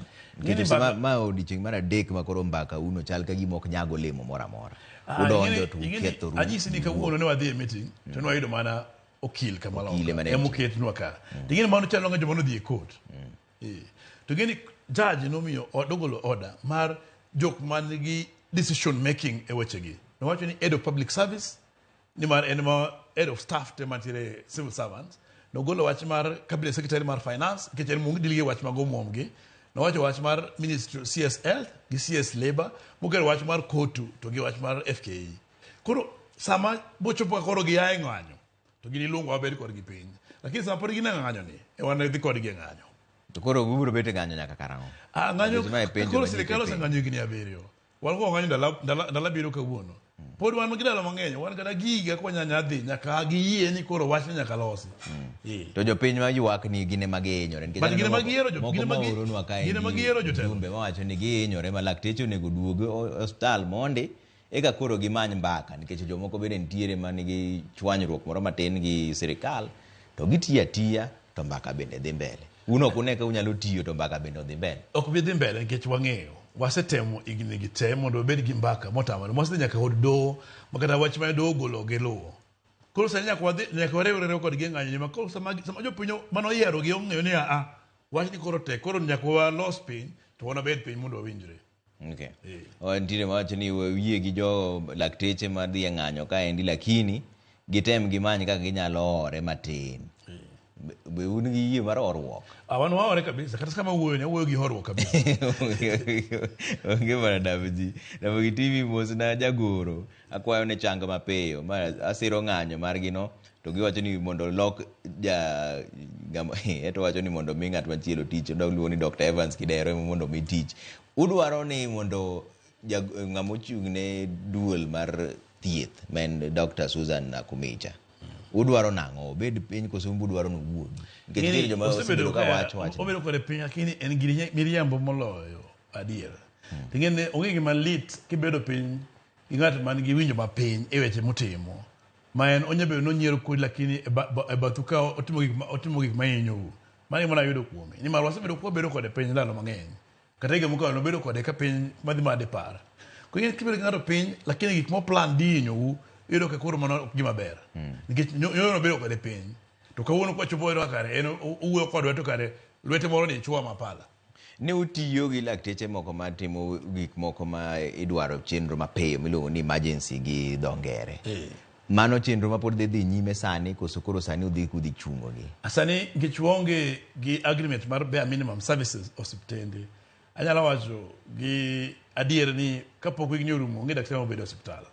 Nikech ma odiochieng' mar 3 ma koro mbaka uno chal ka gima ok nyag olemo moro amora. Udonjo to ukethoru. Anyisi ni kawuono ne wadhi e meeting, to ne wayudo mana okil kama loka. Emoketnwa ka. To ing'e ni mano chalo ga joma nodhi e court. To ing'e ni judge nomiyo nogolo order mar jok man gi decision making e wechegi. Nowacho ni head of public service, nimar en ma head of staff te mantiere civil servants, nogolo wach mar cabinet secretary mar finance, nikech en mong deal gi wach mag omuom gi. Nowacho wach mar ministry CS health gi CS labor, mokelo wach mar KOTU to gi wach mar FKE. Koro sama bochopo ka koro gia e ng'anyo, to gin iluongo wabed kodgi piny. Lakini sama pod gin e ng'anyo ni, e wan dhi kodgi e ng'anyo. To koro ubiro bet e ng'anyo nyaka karang'o? Ng'anyo, koro sirikal oseng'anyo higni 7. Wan koro ng'anyo ndalo 7 kawuono. Pod wan gi ndalo mang'eny, wan kata giga kwa nyanya dhi, nyaka giyie ni koro wachni nyaka losi. To jopiny ma ywak ni gin ema gihinyore, nikech But gin ema giyiero moko ma ooronwa kae gin ema giyiero jotelo. Jumbe mawacho ni gihinyore ma lakteche onego oduog e osiptal mondi Eka koro gimany mbaka nikech jomoko bende nitiere manigi chwanyruok moro matin gi sirikal to gitiyo atiya to mbaka bende dhi mbele. Un ok une ka unyalo tiyo to mbaka bende odhi mbele. Ok bi dhi mbele nikech wang'eyo. Wasetemo higni gi te mondo wabed gi mbaka motamore. Wasedhi nyaka od doho ma kata wach mane doho ogolo ok giluwo. Koro sani nyaka wadhi nyaka wariwre kodgi e ng'anyo ni ma koro sama sama jopiny mane oyierogi ong'eyo ni a wachni koro tek koro nyaka walos piny to wan wabed piny mondo wawinjre. Okay. O, nitiere mawacho ni wayie gi jo lakteche madhi e ng'anyo kaendi lakini gitem gimany kaka ginyalo hore matin. Be un gi yie mar horuok? Ah, wan wahore kabisa kata kama wuoyo ni awuoyo gi horuok kabisa. Onge mana Damoji. Ramogi TV mosna jagoro. Akwayo ne chang mapiyo. Ma asiro ng'anyo margi no to giwacho ni mondo lok ja ng'ama eto wacho ni mondo mi ng'at machielo tich odok luongo ni Dr. Evans Kidero ema mondo mi tich. Udwaro ni mondo ng'ama ochung' ne duol mar thieth ma en Dr. Susan Nakhumicha. Udwaro nang'o? Obed piny koso udwaro ni owuogi? Nikech nitiere joma osebedo ka wacho wach. Obedo kode piny lakini en gi miriambo moloyo adier. To ing'e ni onge gima lit kibedo piny gi ng'at man gi winjo mapiny e weche motimo. Ma en onya bedo ni onyiero kodi lakini e bathu ka otimo gik mahinyou. Mano e gima nayudo kuome. Nimar wasebedo kwabedo kode piny ndalo mang'eny. Kata higa mokalo nobedo kode ka piny madhi made par. Koro ing'e kibedo gi ng'ato piny lakini gik moplan di hinyou iyudo ka koro mano ok gima ber. Nikech nyoro nobedo kode piny. To kawuono kwachopo wayudo ka kare en owuoyo kodwa to kare lwete moro ni chwowa mapala. Ne utiyo gi lakteche moko matimo gik moko ma idwaro chenro mapiyo miluongo ni emergency gi dho ngere. Mano chenro ma pod dhi nyime sani koso koro sani udhi kudhi chungo gi? Sani nikech waonge gi agreement mar bare minimum services osiptende, anyalo wacho gi adier ni kapok higni orumo onge daktari mobedo e osiptal.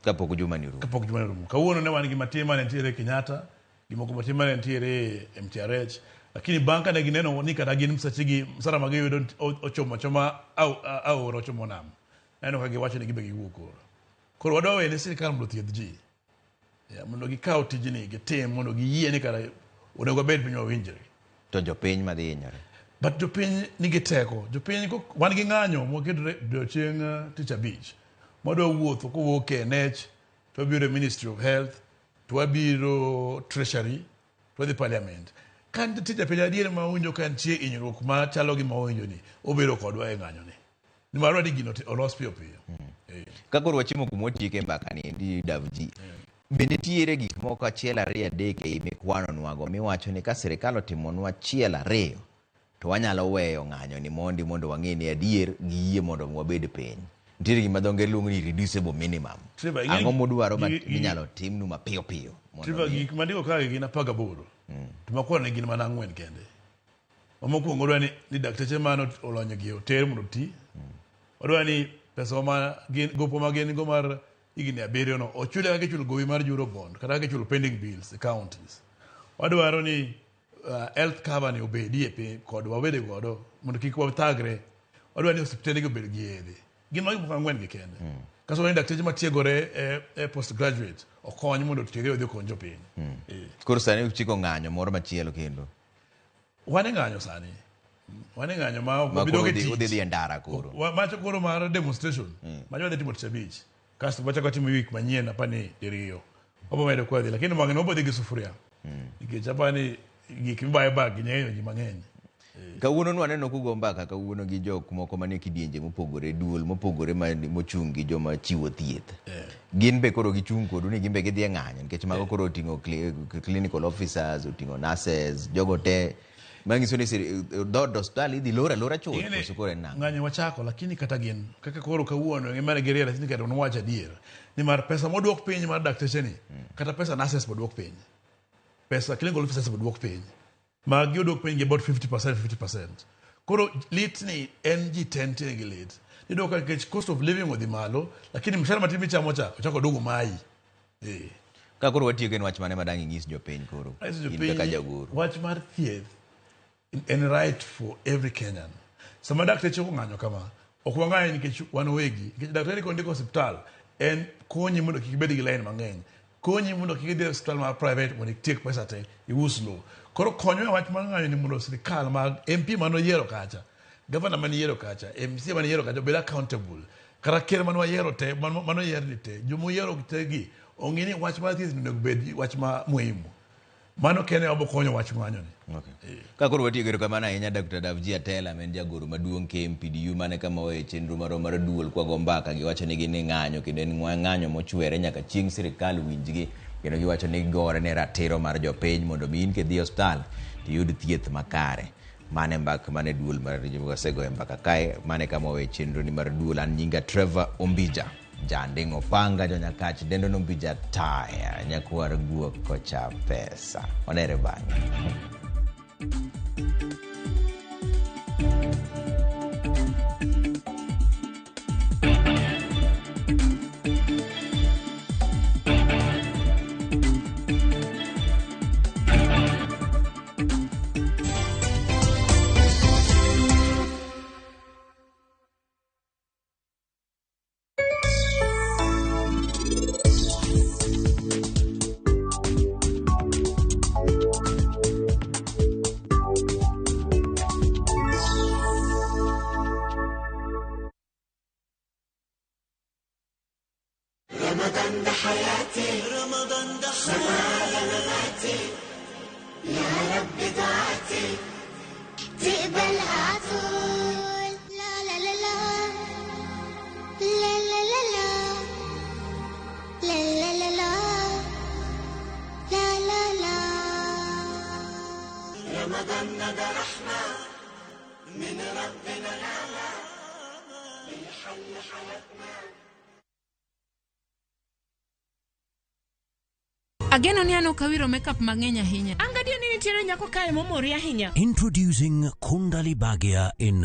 Kapok juma ni orumo. Kapok juma ni orumo. Kawuono ne wan gi matin mane nitiere Kenyatta, gi moko matin mane nitiere MTRH, lakini bang' kane gineno ni kata gin msachigi msara ma giyudo ochomo achoma aora ochomo nam, naneno ka giwacho ni gibe giwuok koro. Koro wadwa wene sirikal mondo othiedh ji. Yeah, mondo gikaw tijni gitim mondo giyie ni kara onego wabed piny wawinjre. To jopiny madhi hinyore. But jopiny nigi teko. Jopiny wan gi ng'anyo mwaketo odiochieng' tich abich. Mwadwa wuotho kowuok KNH, to wabiro e Ministry of Health, to wabiro Treasury, to wadhi Parliament. Ka nitie japiny adier ma winjo ka nitie hinyruok machalo gi ma owinjo ni, obiro kodwa e ng'anyo ni. Nimar wadwa ni gino olos piyo piyo. Ka koro wachimo kuma watieke mbaka ni endi Davji. Be nitiere gik moko achiel ariyo adek ei mikwanonwago miwacho ni ka sirikal otimonwa achiel ariyo to wanyalo weyo ng'anyo ni mondi mondo wang'e ni adier giyie mondo wabed piny. Nitiere gima dho ngere luongo ni reducible minimum. Trevor, ing'e Ang'o mudwaro minyalo timnu mapiyo piyo? Trevor, gik mandiko kae gin 18. To makwano ni gin mana 4 kende. Mokwongo odwa ni dakteche mane olony gi oter mondo oti. Odwa ni pesa ma gin gopo ma gin go mar higni 7 no ochule kaka ichulo gowi mar Eurobond kata kaka ichulo pending bills e counties. Wadwaro ni health cover ni obedie piny kod wabede godo mondo kik wathagre. Wadwaro ni osiptende gi obed gi yedhe. Gin magi moko 4 gi kende. Kasto ni dakteche matiegore e postgraduate okony mondo otiegre odhi okony jopiny. Koro sani uchiko ng'anyo moro machielo kendo. Wan e ng'anyo sani. Wan e ng'anyo ma ok wabi dok e tich. Udhi dhi e ndara koro. Macho koro mar demonstration. Macho wadhi timo tich abich. Kasto wachako watimo wik manyien apani diriyo. Wabo medo kwa dhi. Lakini wang'ni wabo dhi gi sufuria. Nikech apani gik mibayo bag ng'eyo ji mang'eny. Kawuono nwaneno kugo mbaka kawuono gi jok moko manie kidienje mopogore, duol mopogore mochung' gi joma chiwo thieth. Gin be koro gichung' kodu ni gin be gidhi e ng'anyo nikech mago koro oting'o clinical officers, oting'o nurses, jogo te manyiso ni dhood osiptal idhi lor alora chuth koso koro en nang'o? Ng'anyo wachako lakini kata gin kaka koro kawuono gima ne girealize ni kata nwacho adier nimar pesa moduok piny mar dakteche ni kata pesa nurses moduok piny, pesa clinical officers moduok piny, magi oduok piny gi about 50%. Koro lit ni en ji te nitie gi lit. Iyudo ka nikech cost of living odhi malo, lakini mshahara matin michamo cha ochako oduogo mayi. Ka koro watieko en wach mane ma dang' inyis jopiny koro? Anyiso In jopiny kaka ni jagoro. Wach mar thieth en right for every Kenyan. Sama dakteche ong'anyo kama, ok wang'anye nikech wan wegi. Nikech daktari kondiko osiptal, en konyi mondo kik ibed gi line mang'eny. Konyi mondo kik idhi e osiptal mar private mondo itiek pesa te, ius lowo. Koro konywa e wach mar ng'anyo ni mondo sirikal mag MP mane oyiero kacha, governor mane iyiero kacha, MCA mane iyiero kacha obed accountable. Kata ker mane wayiero te, mane oyier ni te, jomoyiero te gi, ong'e ni wach mar thieth onego bed wach ma muhimu. Mano kende wabo konyo wach ng'anyo ni. Okay. Ka koro watieko erokamano ahinya Dr. Davji Atela ma en jagoro maduong' KMPDU mane kama owe chenro marwa mar duol kwago mbaka giwacho ni gin e ng'anyo kendo en ng'anyo mochwere nyaka chieng' sirikal winjgi kendo giwacho ni gigore ne ratiro mar jopiny mondo mi in kidhi e osiptal tiyud thieth makare. Mane mbak mane duol mar wasegoyo mbaka kae mane kama owe chenro ni mar duol an nyinga Trevor Ombija. Janding' opanga jonyakach dendo nombija taya nyakwar guok kocha pesa. Onere bang'e. رمضان ده حياتي، رمضان ده حياتي، مماتي، يا رب دعاتي تقبلها عطول. لا لا لا لا لا لا لا لا لا لا لا لا لا لا. رمضان ده رحمة من ربنا نعمة بيحل حياتنا. Ageno ni an ok awiro makeup mang'eny ahinya. An gadier ni nitiere nyako kae momori ahinya. Introducing Kundali Bhagya in